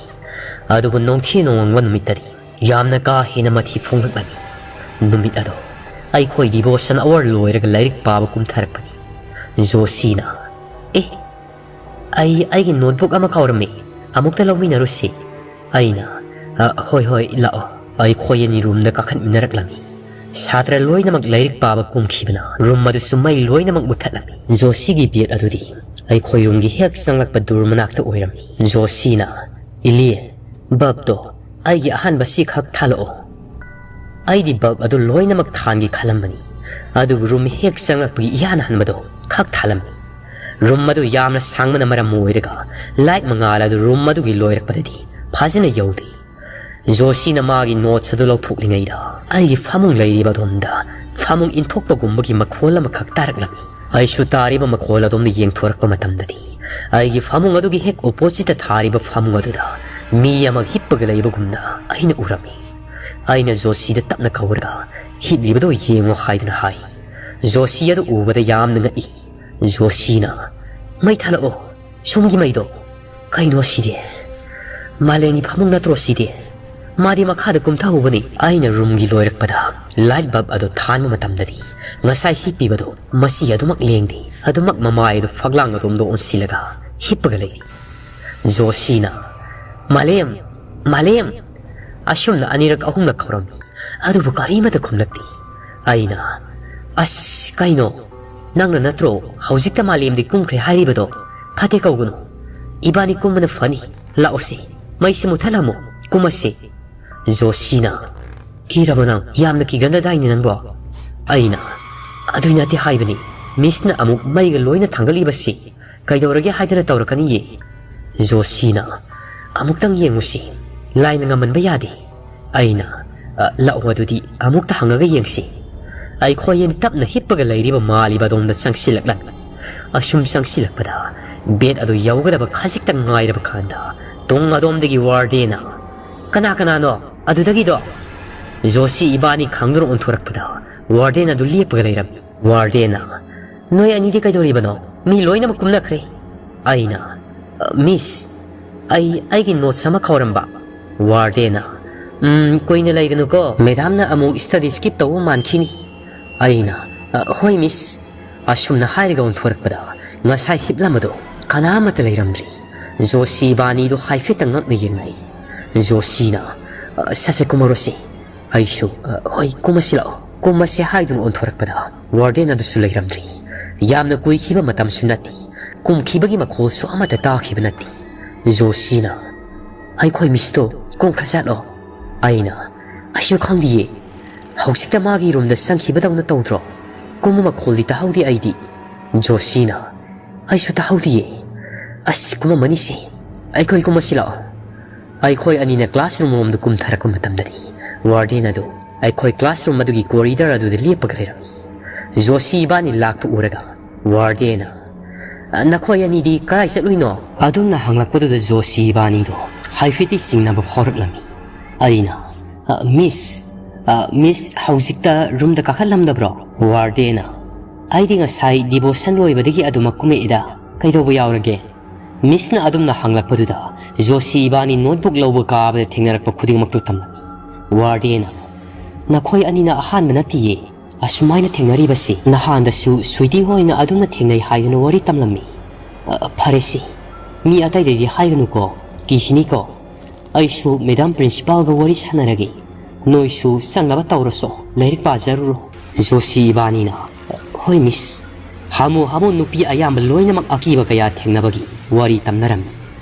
ꯑꯗꯨꯕꯨ ꯅꯣꯡꯊꯤ ꯅꯣꯡꯃꯪꯕ ꯅꯨꯃꯤꯠꯇꯗꯤ ꯌꯥꯝꯅ ꯀꯥ ꯍꯦꯟꯅ ꯃꯊꯤ ꯐꯣꯡꯂꯛꯂꯝꯃꯤ꯫ ꯅꯨꯃꯤꯠ ꯑꯗꯣ ꯑꯩꯈꯣꯏ devotion hour ꯂꯣꯏꯔꯒ ꯂꯥꯏꯔꯤꯛ ꯄꯥꯕ ꯀꯨꯝꯊꯔꯛꯄꯅꯤ꯫ ꯖꯣꯁꯤꯅ, "ꯑꯦ, ꯑꯩ ꯑꯩꯒꯤ notebook ꯑꯃ ꯀꯥꯎꯔꯝꯃꯤ, ꯑꯃꯨꯛꯇ ꯂꯧꯃꯤꯟꯅꯔꯨꯁꯤ"꯫ ꯑꯩꯅ, "ꯑ, ꯍꯣꯏ, ꯍꯣꯏ, ꯂꯥꯛꯑꯣ"꯫ ꯑꯩꯈꯣꯏ ꯑꯅꯤ roomꯗ ꯀꯥꯈꯠꯃꯤꯟꯅꯔꯛꯂꯝꯃꯤ꯫ ꯁꯥꯇ꯭ꯔ ꯂꯣꯏꯅꯃꯛ ꯂꯥꯏꯔꯤꯛ ꯄꯥꯕ ꯀꯨꯝꯈꯤꯕꯅ room ꯑꯗꯨꯁꯨ ꯃꯩ ꯂꯣꯏꯅꯃꯛ ꯃꯨꯊꯠꯂꯝꯃꯤ꯫ ꯖꯣꯁꯤꯒꯤ bed ꯑꯗꯨꯗꯤ ꯑꯩꯈꯣꯏ roomꯒꯤ ꯍꯦꯛ ꯆꯪꯂꯛꯄ door ꯃꯅꯥꯛꯇ ꯑꯣꯏꯔꯝꯃꯤ꯫ ꯖꯣꯁꯤꯅ, "ꯏꯂꯤ, bulbꯇꯣ ꯑꯩꯒꯤ ꯑꯍꯥꯟꯕ ꯁꯤ ꯈꯛ ꯊꯥꯜꯂꯛꯑꯣ"꯫ ꯑꯩꯗꯤ bulb ꯑꯗꯨ ꯂꯣꯏꯅꯃꯛ ꯊꯥꯟꯒꯦ ꯈꯜꯂꯝꯕꯅꯤ, ꯑꯗꯨꯕꯨ room ꯍꯦꯛ ꯆꯪꯂꯛꯄꯒꯤ ꯏꯍꯥꯟ ꯍꯥꯟꯕꯗꯣ ꯈꯛ ꯊꯥꯜꯂꯝꯃꯤ꯫ Room ꯑꯗꯨ ꯌꯥꯝꯅ ꯁꯥꯡꯕꯅ ꯃꯔꯝ ꯑꯣꯏꯔꯒ light ꯃꯉꯥꯜ ꯑꯗꯨ room ꯑꯗꯨꯒꯤ ꯂꯣꯏꯔꯛꯄꯗꯗꯤ ꯐꯖꯅ ꯌꯧꯗꯦ꯫ ꯖꯣꯁꯤꯅ ꯃꯥꯒꯤ notes ꯑꯗꯨ ꯂꯧꯊꯣꯛꯂꯤꯉꯩꯗ ꯑꯩꯒꯤ ꯐꯃꯨꯡ ꯂꯩꯔꯤꯕ ꯑꯗꯣꯝꯗ ꯐꯃꯨꯡ ꯏꯟꯊꯣꯛꯄꯒꯨꯝꯕꯒꯤ ꯃꯈꯣꯜ ꯑꯃꯈꯛ ꯇꯥꯔꯛꯂꯝꯃꯤ꯫ ꯑꯩꯁꯨ ꯇꯥꯔꯤꯕ ꯃꯈꯣꯜ ꯑꯗꯣꯝꯗ ꯌꯦꯡꯊꯣꯔꯛꯄ ꯃꯇꯝꯗꯗꯤ ꯑꯩꯒꯤ ꯐꯃꯨꯡ ꯑꯗꯨꯒꯤ ꯍꯦꯛ oppositeꯇ ꯊꯥꯔꯤꯕ ꯐꯃꯨꯡ ꯑꯗꯨꯗ ꯃꯤ ꯑꯃ ꯍꯤꯞꯄꯒ ꯂꯩꯕꯒꯨꯝꯅ ꯑꯩꯅ ꯎꯔꯝꯃꯤ꯫ ꯑꯩꯅ ꯖꯣꯁꯤꯗ ꯇꯞꯅ ꯀꯧꯔꯒ, "ꯍꯤꯞꯂꯤꯕꯗꯨ ꯌꯦꯡꯉꯣ" ꯍꯥꯏꯗꯨꯅ ꯍꯥꯏ꯫ ꯖꯣꯁꯤ ꯑꯗꯨ ꯎꯕꯗ ꯌꯥꯝꯅ ꯉꯛꯏ꯫ ꯖꯣꯁꯤꯅ, "ꯃꯩ ꯊꯥꯜꯂꯛꯑꯣ, ꯁꯣꯝꯒꯤ ꯃꯩꯗꯣ"꯫ "ꯀꯩꯅꯣ ꯁꯤꯗꯤ? ꯃꯥꯂꯦꯝꯒꯤ ꯐꯃꯨꯡ ꯅꯠꯇ꯭ꯔꯣ ꯁꯤꯗꯤ? ꯃꯥꯗꯤ ꯃꯈꯥꯗ ꯀꯨꯝꯊꯍꯧꯕꯅꯤ"꯫ ꯑꯩꯅ roomꯒꯤ ꯂꯣꯏꯔꯛꯄꯗ light bulb ꯑꯗꯨ ꯊꯥꯟꯕ ꯃꯇꯝꯗꯗꯤ ꯉꯁꯥꯏ ꯍꯤꯞꯄꯤꯕꯗꯨ ꯃꯁꯤ ꯑꯗꯨꯃꯛ ꯂꯦꯡꯗꯦ, ꯑꯗꯨꯃꯛ ꯃꯃꯥꯏ ꯑꯗꯨ ꯐꯛꯂꯥꯡ ꯑꯗꯣꯝꯗ ꯑꯣꯟꯁꯤꯜꯂꯒ ꯍꯤꯞꯄꯒ ꯂꯩꯔꯤ꯫ ꯖꯣꯁꯤꯅ, "ꯃꯥꯂꯦꯝ, ꯃꯥꯂꯦꯝ!" ꯑꯁꯨꯝꯅ ꯑꯅꯤꯔꯛ ꯑꯍꯨꯝꯂꯛ ꯀꯧꯔꯝꯃꯤ, ꯑꯗꯨꯕꯨ ꯀꯔꯤꯃꯠꯇ ꯈꯨꯝꯂꯛꯇꯦ꯫ ꯑꯩꯅ, "ꯑꯁ, ꯀꯩꯅꯣ? ꯅꯪꯅ ꯅꯠꯇ꯭ꯔꯣ ꯍꯧꯖꯤꯛꯇ ꯃꯥꯂꯦꯝꯗꯤ ꯀꯨꯝꯈ꯭ꯔꯦ ꯍꯥꯏꯔꯤꯕꯗꯣ? ꯐꯠꯇꯦ ꯀꯧꯒꯅꯨ꯫ ꯏꯕꯥꯅꯤ ꯀꯨꯝꯕꯅ ꯐꯅꯤ꯫ ꯂꯥꯛꯑꯣꯁꯦ, ꯃꯩꯁꯦ ꯃꯨꯊꯠꯂꯝꯃꯣ, ꯀꯨꯝꯃꯁꯦ"꯫ ꯖꯣꯁꯤꯅ, "ꯀꯤꯔꯕꯣ ꯅꯪ? ꯌꯥꯝꯅ ꯀꯤꯒꯟꯗꯗꯥꯏꯅꯦ ꯅꯪꯕꯣ?" ꯑꯩꯅ, "ꯑꯗꯨꯏ ꯅꯠꯇꯦ ꯍꯥꯏꯕꯅꯤ, ꯃꯤꯁꯅ ꯑꯃꯨꯛ ꯃꯩꯒ ꯂꯣꯏꯅ ꯊꯥꯡꯒꯠꯂꯤꯕꯁꯤ ꯀꯩꯗꯧꯔꯒꯦ ꯍꯥꯏꯗꯅ ꯇꯧꯔꯛꯀꯅꯤꯌꯦ꯫" ꯖꯣꯁꯤꯅ, "ꯑꯃꯨꯛꯇꯪ ꯌꯦꯡꯉꯨꯁꯤ, ꯂꯥꯏꯅ ꯉꯝꯍꯟꯕ ꯌꯥꯗꯦ꯫" ꯑꯩꯅ, "ꯑ, ꯂꯥꯛꯑꯣ ꯑꯗꯨꯗꯤ ꯑꯃꯨꯛꯇ ꯍꯪꯉꯒ ꯌꯦꯡꯁꯤ꯫" ꯑꯩꯈꯣꯏ ꯑꯅꯤ ꯇꯞꯅ ꯍꯤꯞꯄꯒ ꯂꯩꯔꯤꯕ ꯃꯥꯜꯂꯤꯕ ꯑꯗꯣꯝꯗ ꯆꯪꯁꯤꯜꯂꯛꯂꯝꯃꯤ꯫ ꯑꯁꯨꯝ ꯆꯪꯁꯤꯜꯂꯛꯄꯗ ꯕꯦꯗ ꯑꯗꯨ ꯌꯧꯒꯗꯕ ꯈꯖꯤꯛꯇ ꯉꯥꯏꯔꯕ ꯀꯥꯟꯗ ꯇꯨꯡ ꯑꯗꯣꯝꯗꯒꯤ ꯋꯥꯔꯗꯦꯅ, "ꯀꯅꯥ ꯀꯅꯥꯅꯣ ꯑꯗꯨꯗꯒꯤꯗꯣ?" ꯖꯣꯁꯤ ꯏꯕꯥꯅꯤ ꯈꯪꯗꯨꯅ ꯑꯣꯟꯊꯣꯔꯛꯄꯗ ꯋꯥꯔꯗꯦꯟ ꯑꯗꯨ ꯂꯦꯞꯄꯒ ꯂꯩꯔꯝꯃꯤ꯫ ꯋꯥꯔꯗꯦꯟꯅ, "ꯅꯣꯏ ꯑꯅꯤꯗꯤ ꯀꯩꯗꯧꯔꯤꯕꯅꯣ? ꯃꯤ ꯂꯣꯏꯅꯃꯛ ꯀꯨꯝꯅꯈ꯭ꯔꯦ꯫" ꯑꯩꯅ, "ꯑ, ꯃꯤꯁ, ꯑꯩ ꯑꯩꯒꯤ ꯅꯣꯠꯁ ꯑꯃ ꯀꯥꯎꯔꯝꯕ꯫" ꯋꯥꯔꯗꯦꯟꯅ, "ꯎꯝ, ꯀꯨꯏꯅ ꯂꯩꯒꯅꯨꯀꯣ, ꯃꯦꯗꯥꯝꯅ ꯑꯃꯨꯛ ꯁ꯭ꯇꯗꯤ ꯁ꯭ꯀꯤꯞ ꯇꯧꯕ ꯃꯥꯟꯈꯤꯅꯤ꯫" ꯑꯩꯅ, "ꯑ, ꯍꯣꯏ ꯃꯤꯁ꯫" ꯑꯁꯨꯝꯅ ꯍꯥꯏꯔꯒ ꯑꯣꯟꯊꯣꯔꯛꯄꯗ ꯉꯁꯥꯏ ꯍꯤꯞꯂꯝꯕꯗꯣ ꯀꯅꯥ ꯑꯃꯠꯇ ꯂꯩꯔꯝꯗ꯭ꯔꯤ꯫ ꯖꯣꯁꯤ ꯏꯕꯥꯅꯤꯗꯣ ꯍꯥꯏꯐꯦꯠꯇꯪ ꯉꯛꯅ ꯌꯦꯡꯅꯩ꯫ ꯖꯣꯁꯤꯅ, "ꯑ, ꯁꯠ ꯁꯠ ꯀꯨꯝꯃꯔꯣꯁꯤ꯫" ꯑꯩꯁꯨ, "ꯑ, ꯍꯣꯏ, ꯀꯨꯝꯃꯁꯤ ꯂꯥꯛꯑꯣ, ꯀꯨꯝꯃꯁꯤ" ꯍꯥꯏꯗꯨꯅ ꯑꯣꯟꯊꯣꯔꯛꯄꯗ ꯋꯥꯔꯗꯦꯟ ꯑꯗꯨꯁꯨ ꯂꯩꯔꯝꯗ꯭ꯔꯤ꯫ ꯌꯥꯝꯅ ꯀꯨꯏꯈꯤꯕ ꯃꯇꯝꯁꯨ ꯅꯠꯇꯦ, ꯀꯨꯝꯈꯤꯕꯒꯤ ꯃꯈꯣꯜꯁꯨ ꯑꯃꯠꯇ ꯇꯥꯈꯤꯕ ꯅꯠꯇꯦ꯫ ꯖꯣꯁꯤꯅ, "ꯑꯩꯈꯣꯏ ꯃꯤꯁꯇꯣ ꯀꯨꯝꯈ꯭ꯔꯖꯥꯠꯂꯣ?" ꯑꯩꯅ, "ꯑꯩꯁꯨ ꯈꯪꯗꯤꯌꯦ, ꯍꯧꯖꯤꯛꯇ ꯃꯥꯒꯤ ꯔꯨꯝꯗ ꯆꯪꯈꯤꯕꯗꯧꯅ ꯇꯧꯗ꯭ꯔꯣ? ꯀꯨꯝꯕ ꯃꯈꯣꯜꯗꯤ ꯇꯥꯍꯧꯗꯦ ꯑꯩꯗꯤ꯫" ꯖꯣꯁꯤꯅ, "ꯑꯩꯁꯨ ꯇꯥꯍꯧꯗꯤꯌꯦ꯫ ꯑꯁ, ꯀꯨꯝꯃꯝꯃꯅꯤꯁꯦ, ꯑꯩꯈꯣꯏ ꯀꯨꯝꯃꯁꯤ ꯂꯥꯛꯑꯣ꯫" ꯑꯩꯈꯣꯏ ꯑꯅꯤꯅ ꯀ꯭ꯂꯥꯁꯔꯨꯝ ꯔꯣꯝꯗ ꯀꯨꯝꯊꯔꯛꯄ ꯃꯇꯝꯗꯗꯤ ꯋꯥꯔꯗꯦꯟ ꯑꯗꯨ ꯑꯩꯈꯣꯏ ꯀ꯭ꯂꯥꯁꯔꯨꯝ ꯑꯗꯨꯒꯤ ꯀꯣꯔꯤꯗꯔ ꯑꯗꯨꯗ ꯂꯦꯞꯄꯒ ꯂꯩꯔꯝꯃꯤ꯫ ꯖꯣꯁꯤ ꯏꯕꯥꯅꯤ ꯂꯥꯛꯄ ꯎꯔꯒ ꯋꯥꯔꯗꯦꯟꯅ, "ꯅꯈꯣꯏ ꯑꯅꯤꯗꯤ ꯀꯗꯥꯏ ꯆꯠꯂꯨꯏꯅꯣ?" ꯑꯗꯨꯝꯅ ꯍꯪꯂꯛꯄꯗꯨꯗ ꯖꯣꯁꯤ ꯏꯕꯥꯅꯤꯗꯣ ꯍꯥꯏꯐꯦꯠꯇꯤ ꯆꯤꯡꯅꯕ ꯐꯥꯎꯔꯛꯂꯝꯃꯤ꯫ ꯑꯩꯅ, "ꯑ, ꯃꯤꯁ, ꯑ, ꯃꯤꯁ ꯍꯧꯖꯤꯛꯇ ꯔꯨꯝꯗ ꯀꯥꯈꯠꯂꯝꯗꯕ꯭ꯔꯣ?" ꯋꯥꯔꯗꯦꯟꯅ, "ꯑꯩꯗꯤ ꯉꯁꯥꯏ ꯗꯤꯚꯣꯁꯟ ꯂꯣꯏꯕꯗꯒꯤ ꯑꯗꯨꯃꯛ ꯀꯨꯝꯃꯛꯏꯗ, ꯀꯩꯗꯧꯕ ꯌꯥꯎꯔꯒꯦ?" ꯃꯤꯁꯅ ꯑꯗꯨꯝꯅ ꯍꯪꯂꯛꯄꯗꯨꯗ ꯖꯣꯁꯤ ꯏꯕꯥꯅꯤ ꯅꯣꯠꯕꯨꯛ ꯂꯧꯕ ꯀꯥꯕꯗ ꯊꯦꯡꯅꯔꯛꯄ ꯈꯨꯗꯤꯡꯃꯛꯇꯨ ꯇꯝꯂꯝꯃꯤ꯫ ꯋꯥꯔꯗꯦꯟꯅ, "ꯅꯈꯣꯏ ꯑꯅꯤꯅ ꯑꯍꯥꯟꯕ ꯅꯠꯇꯤꯌꯦ ꯑꯁꯨꯃꯥꯏꯅ ꯊꯦꯡꯅꯔꯤꯕꯁꯤ꯫ ꯅꯍꯥꯟꯗꯁꯨ ꯁ꯭ꯋꯤꯇꯤ ꯍꯣꯏꯅ ꯑꯗꯨꯝꯅ ꯊꯦꯡꯅꯩ ꯍꯥꯏꯗꯨꯅ ꯋꯥꯔꯤ ꯇꯝꯂꯝꯃꯤ꯫ ꯑ, ꯐꯔꯦꯁꯤ, ꯃꯤ ꯑꯇꯩꯗꯗꯤ ꯍꯥꯏꯒꯅꯨꯀꯣ, ꯀꯤꯈꯤꯅꯤꯀꯣ꯫ ꯑꯩꯁꯨ ꯃꯦꯗꯥꯝ ꯄ꯭ꯔꯤꯟꯁꯤꯄꯥꯜꯒ ꯋꯥꯔꯤ ꯁꯥꯟꯅꯔꯒꯦ꯫ ꯅꯣꯏꯁꯨ ꯆꯪꯅꯕ ꯇꯧꯔꯁꯣ, ꯂꯥꯏꯔꯤꯛ ꯄꯥꯖꯔꯨꯔꯣ꯫" ꯖꯣꯁꯤ ꯏꯕꯥꯅꯤꯅ, "ꯍꯣꯏ ꯃꯤꯁ꯫" ꯍꯥꯃꯨ ꯍꯥꯃꯨ ꯅꯨꯄꯤ ꯑꯌꯥꯝꯕ ꯂꯣꯏꯅꯃꯛ ꯑꯀꯤꯕ ꯀꯌꯥ ꯊꯦꯡꯅꯕꯒꯤ ꯋꯥꯔꯤ ꯇꯝꯅꯔꯝꯃꯤ꯫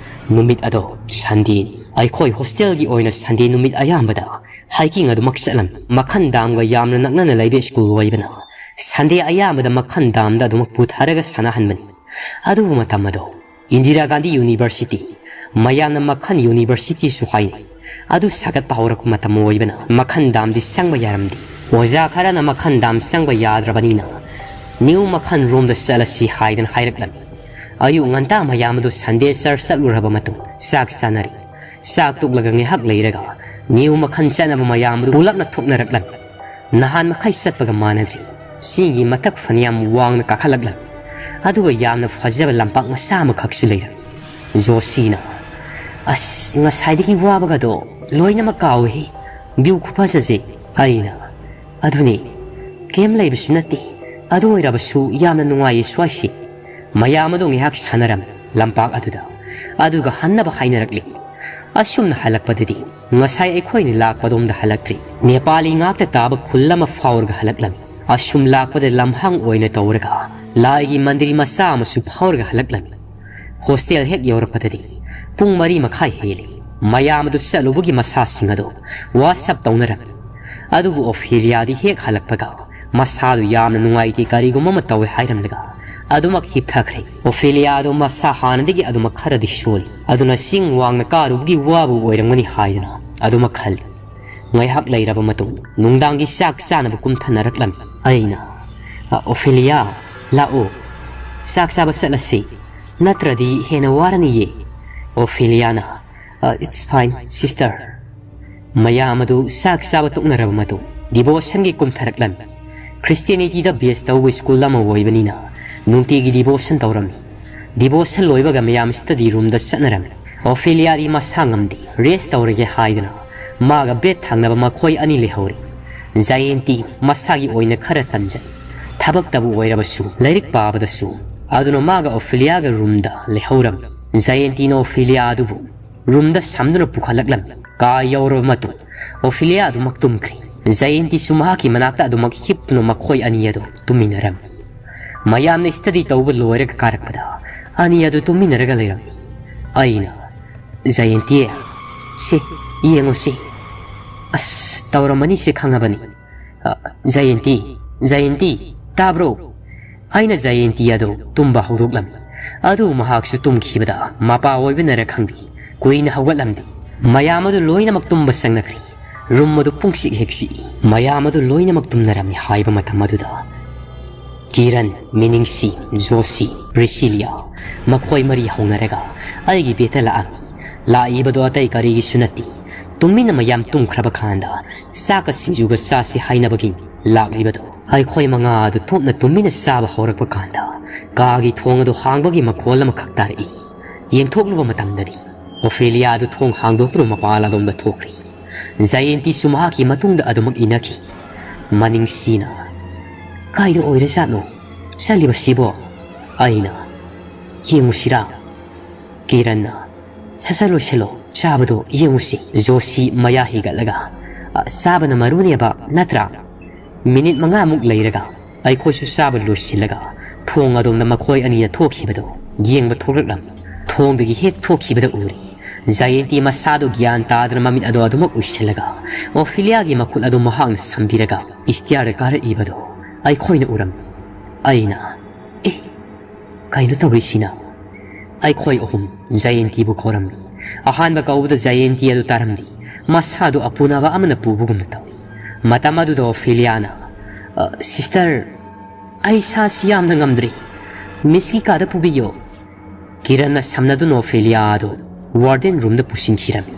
ꯅꯨꯃꯤꯠ ꯑꯗꯣ ꯁꯟꯗꯦꯅꯤ꯫ ꯑꯩꯈꯣꯏ ꯍꯣꯁꯇꯦꯜꯒꯤ ꯑꯣꯏꯅ ꯁꯟꯗꯦ ꯅꯨꯃꯤꯠ ꯑꯌꯥꯝꯕꯗ ꯍꯥꯏꯀꯤꯡ ꯑꯗꯨꯃꯛ ꯆꯠꯂꯝꯃꯤ꯫ ꯃꯈꯟ ꯗꯥꯝꯒ ꯌꯥꯝꯅ ꯅꯛꯅꯅ ꯂꯩꯕ ꯁ꯭ꯀꯨꯜ ꯑꯣꯏꯕꯅ ꯁꯟꯗꯦ ꯑꯌꯥꯝꯕꯗ ꯃꯈꯟ ꯗꯥꯝꯗ ꯑꯗꯨꯃꯛ ꯄꯨꯊꯔꯒ ꯁꯥꯟꯅꯍꯟꯕꯅꯤ꯫ ꯑꯗꯨꯕꯨ ꯃꯇꯝ ꯑꯗꯣ ꯏꯟꯗꯤꯔꯥ ꯒꯥꯟꯙꯤ ꯌꯨꯅꯤꯚꯔꯁꯤꯇꯤ, ꯃꯌꯥꯝꯅ ꯃꯈꯟ ꯌꯨꯅꯤꯚꯔꯁꯤꯇꯤꯁꯨ ꯍꯥꯏꯅꯩ, ꯑꯗꯨ ꯁꯥꯒꯠꯄ ꯍꯧꯔꯛꯄ ꯃꯇꯝ ꯑꯣꯏꯕꯅ ꯃꯈꯟ ꯗꯥꯝꯗꯤ ꯆꯪꯕ ꯌꯥꯔꯝꯗꯦ꯫ ꯑꯣꯖꯥ ꯈꯔꯅ ꯃꯈꯟ ꯗꯥꯝ ꯆꯪꯕ ꯌꯥꯗ꯭ꯔꯕꯅꯤꯅ ꯅ꯭ꯌꯨ ꯃꯈꯟ ꯔꯣꯝꯗ ꯆꯠꯂꯁꯤ ꯍꯥꯏꯗꯅ ꯍꯥꯏꯔꯛꯂꯝꯃꯤ꯫ ꯑꯌꯨꯛ ꯉꯟꯇꯥ ꯃꯌꯥꯝ ꯑꯗꯨ ꯁꯟꯗꯦ ꯆꯔꯆ ꯆꯠꯂꯨꯔꯕ ꯃꯇꯨꯡ ꯆꯥꯛ ꯆꯥꯅꯔꯤ꯫ ꯆꯥꯛ ꯇꯣꯛꯂꯒ ꯉꯥꯏꯍꯥꯛ ꯂꯩꯔꯒ ꯅ꯭ꯌꯨ ꯃꯈꯟ ꯆꯠꯅꯕ ꯃꯌꯥꯝ ꯑꯗꯨ ꯄꯨꯂꯞꯅ ꯊꯣꯛꯅꯔꯛꯂꯝꯃꯤ꯫ ꯅꯍꯥꯟ ꯃꯈꯩ ꯆꯠꯄꯒ ꯃꯥꯟꯅꯗ꯭ꯔꯤ꯫ ꯆꯤꯡꯒꯤ ꯃꯊꯛ ꯐꯅꯌꯥꯝ ꯋꯥꯡꯅ ꯀꯥꯈꯠꯂꯛꯂꯝꯃꯤ꯫ ꯑꯗꯨꯒ ꯌꯥꯝꯅ ꯐꯖꯕ ꯂꯝꯄꯥꯛ ꯃꯆꯥ ꯑꯃꯈꯛꯁꯨ ꯂꯩꯔꯝꯃꯤ꯫ ꯖꯣꯁꯤꯅ, "ꯑꯁ, ꯉꯁꯥꯏꯗꯒꯤ ꯋꯥꯕꯒꯗꯣ ꯂꯣꯏꯅꯃꯛ ꯀꯥꯎꯏ꯫ ꯚ꯭ꯌꯨ ꯈꯨꯐꯖꯁꯦ!" ꯑꯩꯅ, "ꯑꯗꯨꯅꯤ, ꯀꯩꯝ ꯂꯩꯕꯁꯨ ꯅꯠꯇꯦ꯫ ꯑꯗꯨ ꯑꯣꯏꯔꯕꯁꯨ ꯌꯥꯝꯅ ꯅꯨꯡꯉꯥꯏꯌꯦ ꯁ꯭ꯋꯥꯏꯁꯤ꯫" ꯃꯌꯥꯝ ꯑꯗꯨ ꯉꯥꯏꯍꯥꯛ ꯁꯥꯟꯅꯔꯝꯃꯤ ꯂꯝꯄꯥꯛ ꯑꯗꯨꯗ, ꯑꯗꯨꯒ ꯍꯟꯅꯕ ꯍꯥꯏꯅꯔꯛꯂꯤ꯫ ꯑꯁꯨꯝꯅ ꯍꯜꯂꯛꯄꯗꯗꯤ ꯉꯁꯥꯏ ꯑꯩꯈꯣꯏꯅ ꯂꯥꯛꯄꯗꯣꯝꯗ ꯍꯜꯂꯛꯇ꯭ꯔꯤ꯫ ꯅꯦꯄꯥꯂꯤ ꯉꯥꯛꯇ ꯇꯥꯕ ꯈꯨꯜ ꯑꯃ ꯐꯥꯎꯔꯒ ꯍꯜꯂꯛꯂꯝꯃꯤ꯫ ꯑꯁꯨꯝ ꯂꯥꯛꯄꯗ ꯂꯝꯍꯥꯡ ꯑꯣꯏꯅ ꯇꯧꯔꯒ ꯂꯥꯏꯒꯤ ꯃꯟꯗꯤꯔ ꯃꯆꯥ ꯑꯃꯁꯨ ꯐꯥꯎꯔꯒ ꯍꯜꯂꯛꯂꯝꯃꯤ꯫ ꯍꯣꯁꯇꯦꯜ ꯍꯦꯛ ꯌꯧꯔꯛꯄꯗꯗꯤ ꯄꯨꯡ ꯃꯔꯤ ꯃꯈꯥꯏ ꯍꯦꯜꯂꯤ꯫ ꯃꯌꯥꯝ ꯑꯗꯨ ꯆꯠꯂꯨꯕꯒꯤ ꯃꯁꯥꯁꯤꯡ ꯑꯗꯨ ꯋꯥꯁ ꯑꯞ ꯇꯧꯅꯔꯝꯃꯤ꯫ ꯑꯗꯨꯕꯨ ꯑꯣꯐꯦꯂꯤꯌꯥꯗꯤ ꯍꯦꯛ ꯍꯜꯂꯛꯄꯒ ꯃꯁꯥꯗꯨ ꯌꯥꯝꯅ ꯅꯨꯡꯉꯥꯏꯇꯦ, ꯀꯔꯤꯒꯨꯝꯕ ꯑꯃ ꯇꯧꯋꯦ ꯍꯥꯏꯔꯝꯂꯒ ꯑꯗꯨꯃꯛ ꯍꯤꯞꯊꯈ꯭ꯔꯦ꯫ ꯑꯣꯐꯦꯂꯤꯌꯥꯗꯣ ꯃꯁꯥ ꯍꯥꯟꯅꯗꯒꯤ ꯑꯗꯨꯃꯛ ꯈꯔꯗꯤ ꯁꯣꯜꯂꯤ꯫ ꯑꯗꯨꯅ ꯆꯤꯡ ꯋꯥꯡꯅ ꯀꯥꯔꯨꯕꯒꯤ ꯋꯥꯕ ꯑꯣꯏꯔꯝꯒꯅꯤ ꯍꯥꯏꯗꯅ ꯑꯗꯨꯃꯛ ꯈꯜꯂꯤ꯫ ꯉꯥꯏꯍꯥꯛ ꯂꯩꯔꯕ ꯃꯇꯨꯡ ꯅꯨꯡꯗꯥꯡꯒꯤ ꯆꯥꯛ ꯆꯥꯅꯕ ꯀꯨꯝꯊꯅꯔꯛꯂꯝꯃꯤ꯫ ꯑꯩꯅ, "ꯑ, ꯑꯣꯐꯦꯂꯤꯌꯥ, ꯂꯥꯛꯑꯣ, ꯆꯥꯛ ꯆꯥꯕ ꯆꯠꯂꯁꯤ, ꯅꯠꯇ꯭ꯔꯗꯤ ꯍꯦꯟꯅ ꯋꯥꯔꯅꯤꯌꯦ꯫" ꯑꯣꯐꯦꯂꯤꯌꯥꯅ, "ꯑ, it's fine, sister꯫" ꯃꯌꯥꯝ ꯑꯗꯨ ꯆꯥꯛ ꯆꯥꯕ ꯇꯣꯛꯅꯔꯕ ꯃꯇꯨꯡ ꯗꯤꯚꯣꯁꯟꯒꯤ ꯀꯨꯝꯊꯔꯛꯂꯝꯃꯤ꯫ ꯈ꯭ꯔꯤꯁꯇꯤꯌꯥꯅꯤꯇꯤꯗ ꯕꯦꯁ ꯇꯧꯕ ꯁ꯭ꯀꯨꯜ ꯑꯃ ꯑꯣꯏꯕꯅꯤꯅ ꯅꯨꯡꯇꯤꯒꯤ ꯗꯤꯚꯣꯁꯟ ꯇꯧꯔꯝꯃꯤ꯫ ꯗꯤꯚꯣꯁꯟ ꯂꯣꯏꯕꯒ ꯃꯌꯥꯝ ꯁ꯭ꯇꯗꯤ ꯔꯨꯝꯗ ꯆꯠꯅꯔꯝꯃꯤ꯫ ꯑꯣꯐꯦꯂꯤꯌꯥꯗꯤ ꯃꯁꯥ ꯉꯝꯗꯦ, ꯔꯦꯁ ꯇꯧꯔꯒꯦ ꯍꯥꯏꯗꯨꯅ ꯃꯥꯒ ꯕꯦꯗ ꯊꯪꯅꯕ ꯃꯈꯣꯏ ꯑꯅꯤ ꯂꯩꯍꯧꯔꯤ꯫ ꯖꯌꯦꯟꯇꯤ ꯃꯁꯥꯒꯤ ꯑꯣꯏꯅ ꯈꯔ ꯇꯟꯖꯩ꯫ ꯊꯕꯛꯇꯕꯨ ꯑꯣꯏꯔꯕꯁꯨ, ꯂꯥꯏꯔꯤꯛ ꯄꯥꯕꯗꯁꯨ꯫ ꯑꯗꯨꯅ ꯃꯥꯒ ꯑꯣꯐꯦꯂꯤꯌꯥꯒ ꯔꯨꯝꯗ ꯂꯩꯍꯧꯔꯝꯃꯤ꯫ ꯖꯌꯦꯟꯇꯤꯅ ꯑꯣꯐꯦꯂꯤꯌꯥ ꯑꯗꯨꯕꯨ ꯔꯨꯝꯗ ꯁꯝꯗꯨꯅ ꯄꯨꯈꯠꯂꯛꯂꯝꯃꯤ꯫ ꯀꯥ ꯌꯧꯔꯕ ꯃꯇꯨꯡ ꯑꯣꯐꯦꯂꯤꯌꯥ ꯑꯗꯨꯃꯛ ꯇꯨꯝꯈ꯭ꯔꯦ꯫ ꯖꯌꯦꯟꯇꯤꯁꯨ ꯃꯍꯥꯛꯀꯤ ꯃꯅꯥꯛꯇ ꯑꯗꯨꯃꯛ ꯍꯤꯞꯇꯨꯅ ꯃꯈꯣꯏ ꯑꯅꯤ ꯑꯗꯨ ꯇꯨꯝꯃꯤꯟꯅꯔꯝꯃꯤ꯫ ꯃꯌꯥꯝꯅ ꯁ꯭ꯇꯗꯤ ꯇꯧꯕ ꯂꯣꯏꯔꯒ ꯀꯥꯔꯛꯄꯗ ꯑꯅꯤ ꯑꯗꯨ ꯇꯨꯝꯃꯤꯟꯅꯔꯒ ꯂꯩꯔꯝꯃꯤ꯫ ꯑꯩꯅ, "ꯖꯌꯦꯟꯇꯤ, "ꯁꯤ, ꯌꯦꯡꯉꯨ ꯁꯤ꯫ ꯑꯁ, ꯇꯧꯔꯝꯃꯅꯤ ꯁꯤ ꯈꯪꯉꯕꯅꯤ꯫ ꯑ, ꯖꯌꯦꯟꯇꯤ, ꯖꯌꯦꯟꯇꯤ, ꯇꯥꯕ꯭ꯔꯣ?" ꯑꯩꯅ ꯖꯌꯦꯟꯇꯤ ꯑꯗꯨ ꯇꯨꯝꯕ ꯍꯧꯗꯣꯛꯂꯝꯃꯤ꯫ ꯑꯗꯨ ꯃꯍꯥꯛꯁꯨ ꯇꯨꯝꯈꯤꯕꯗ ꯃꯄꯥ ꯑꯣꯏꯕꯅꯔ ꯈꯪꯗꯦ, ꯀꯨꯏꯅ ꯍꯧꯒꯠꯂꯝꯗꯦ꯫ ꯃꯌꯥꯝ ꯑꯗꯨ ꯂꯣꯏꯅꯃꯛ ꯇꯨꯝꯕ ꯆꯪꯅꯈ꯭ꯔꯦ꯫ ꯔꯨꯝ ꯑꯗꯨ ꯄꯨꯡꯆꯤꯛ ꯍꯦꯛ ꯆꯤꯛꯏ꯫ ꯃꯌꯥꯝ ꯑꯗꯨ ꯂꯣꯏꯅꯃꯛ ꯇꯨꯝꯅꯔꯝꯃꯤ ꯍꯥꯏꯕ ꯃꯇꯝ ꯑꯗꯨꯗ ꯀꯤꯔꯟ, ꯃꯤꯅꯤꯡꯁꯤ, ꯖꯣꯁꯤ, ꯄ꯭ꯔꯤꯁꯤꯂꯤꯌꯥ, ꯃꯈꯣꯏ ꯃꯔꯤ ꯍꯧꯅꯔꯒ ꯑꯩꯒꯤ ꯕꯦꯗꯇ ꯂꯥꯛꯑꯝꯃꯤ꯫ ꯂꯥꯛꯏꯕꯗꯨ ꯑꯇꯩ ꯀꯔꯤꯒꯤꯁꯨ ꯅꯠꯇꯦ, ꯇꯨꯃꯤꯟꯅ ꯃꯌꯥꯝ ꯇꯨꯝꯈ꯭ꯔꯕ ꯀꯥꯟꯗ ꯆꯥꯛꯀ ꯁꯤꯡꯖꯨꯒ ꯆꯥꯁꯤ ꯍꯥꯏꯅꯕꯒꯤ ꯂꯥꯛꯂꯤꯕꯗꯣ꯫ ꯑꯩꯈꯣꯏ ꯃꯉꯥ ꯑꯗꯨ ꯊꯣꯞꯅ ꯇꯨꯃꯤꯟꯅ ꯆꯥꯕ ꯍꯧꯔꯛꯄ ꯀꯥꯟꯗ ꯀꯥꯒꯤ ꯊꯣꯡ ꯑꯗꯨ ꯍꯥꯡꯕꯒꯤ ꯃꯈꯣꯜ ꯑꯃꯈꯛ ꯇꯥꯔꯛꯏ꯫ ꯌꯦꯡꯊꯣꯛꯂꯨꯕ ꯃꯇꯝꯗꯗꯤ ꯑꯣꯐꯦꯂꯤꯌꯥ ꯑꯗꯨ ꯊꯣꯡ ꯍꯥꯡꯗꯣꯛꯇꯨꯅ ꯃꯄꯥꯟ ꯑꯗꯣꯝꯗ ꯊꯣꯛꯈ꯭ꯔꯦ꯫ ꯖꯌꯦꯟꯇꯤꯁꯨ ꯃꯍꯥꯛꯀꯤ ꯃꯇꯨꯡꯗ ꯑꯗꯨꯃꯛ ꯏꯟꯅꯈꯤ꯫ ꯃꯅꯤꯡꯁꯤꯅ, "ꯀꯥꯏꯗ ꯑꯣꯏꯔꯖꯥꯠꯅꯣ ꯆꯠꯂꯤꯕꯁꯤꯕꯣ?" ꯑꯩꯅ, "ꯌꯦꯡꯉꯨꯁꯤꯔꯥ?" ꯀꯤꯔꯟꯅ, "ꯁꯠ ꯁꯠ ꯂꯣꯏꯁꯤꯜꯂꯣ, ꯆꯥꯕꯗꯣ ꯌꯦꯡꯉꯨꯁꯤ꯫" ꯖꯣꯁꯤ ꯃꯌꯥ ꯍꯤꯒꯠꯂꯒ, "ꯑ, ꯆꯥꯕꯅ ꯃꯔꯨꯅꯦꯕ, ꯅꯠꯇ꯭ꯔꯥ?" ꯃꯤꯅꯤꯠ ꯃꯉꯥꯃꯨꯛ ꯂꯩꯔꯒ ꯑꯩꯈꯣꯏꯁꯨ ꯆꯥꯕ ꯂꯣꯏꯁꯤꯜꯂꯒ ꯊꯣꯡ ꯑꯗꯣꯝꯗ ꯃꯈꯣꯏ ꯑꯅꯤꯅ ꯊꯣꯛꯈꯤꯕꯗꯣ ꯌꯦꯡꯕ ꯊꯣꯛꯂꯛꯂꯝꯃꯤ꯫ ꯊꯣꯡꯗꯒꯤ ꯍꯦꯛ ꯊꯣꯛꯈꯤꯕꯗ ꯎꯔꯦ, ꯖꯌꯦꯟꯇꯤ ꯃꯁꯥꯗꯣ ꯒ꯭ꯌꯥꯟ ꯇꯥꯗꯅ ꯃꯃꯤꯠ ꯑꯗꯣ ꯑꯗꯨꯃꯛ ꯎꯏꯁꯤꯜꯂꯒ ꯑꯣꯐꯤꯂꯤꯌꯥꯒꯤ ꯃꯈꯨꯠ ꯑꯗꯨ ꯃꯍꯥꯛꯅ ꯁꯝꯕꯤꯔꯒ ꯏꯁꯇꯤꯌꯥꯔꯗ ꯀꯥꯔꯛꯏꯕꯗꯣ ꯑꯩꯈꯣꯏꯅ ꯎꯔꯝꯃꯤ꯫ ꯑꯩꯅ, "ꯑꯦ, ꯀꯩꯅꯣ ꯇꯧꯔꯤꯁꯤꯅ?" ꯑꯩꯈꯣꯏ ꯑꯍꯨꯝ ꯖꯌꯦꯟꯇꯤꯕꯨ ꯀꯧꯔꯝꯃꯤ꯫ ꯑꯍꯥꯟꯕ ꯀꯧꯕꯗ ꯖꯌꯦꯟꯇꯤ ꯑꯗꯨ ꯇꯥꯔꯝꯗꯦ꯫ ꯃꯁꯥꯗꯨ ꯑꯄꯨꯅꯕ ꯑꯃꯅ ꯄꯨꯕꯒꯨꯝꯅ ꯇꯧꯏ꯫ ꯃꯇꯝ ꯑꯗꯨꯗ ꯑꯣꯐꯦꯂꯤꯌꯥꯅ, "ꯑ, ꯁꯤꯁꯇꯔ, ꯑꯩ ꯁꯥꯁꯤ ꯌꯥꯝꯅ ꯉꯝꯗ꯭ꯔꯦ꯫ ꯃꯤꯁꯀꯤ ꯀꯥꯗ ꯄꯨꯕꯤꯌꯣ꯫" ꯀꯤꯔꯟꯅ ꯁꯝꯅꯗꯨꯅ ꯑꯣꯐꯦꯂꯤꯌꯥ ꯑꯗꯨ ꯋꯥꯔꯗꯦꯟ ꯔꯨꯝꯗ ꯄꯨꯁꯤꯟꯈꯤꯔꯝꯃꯤ꯫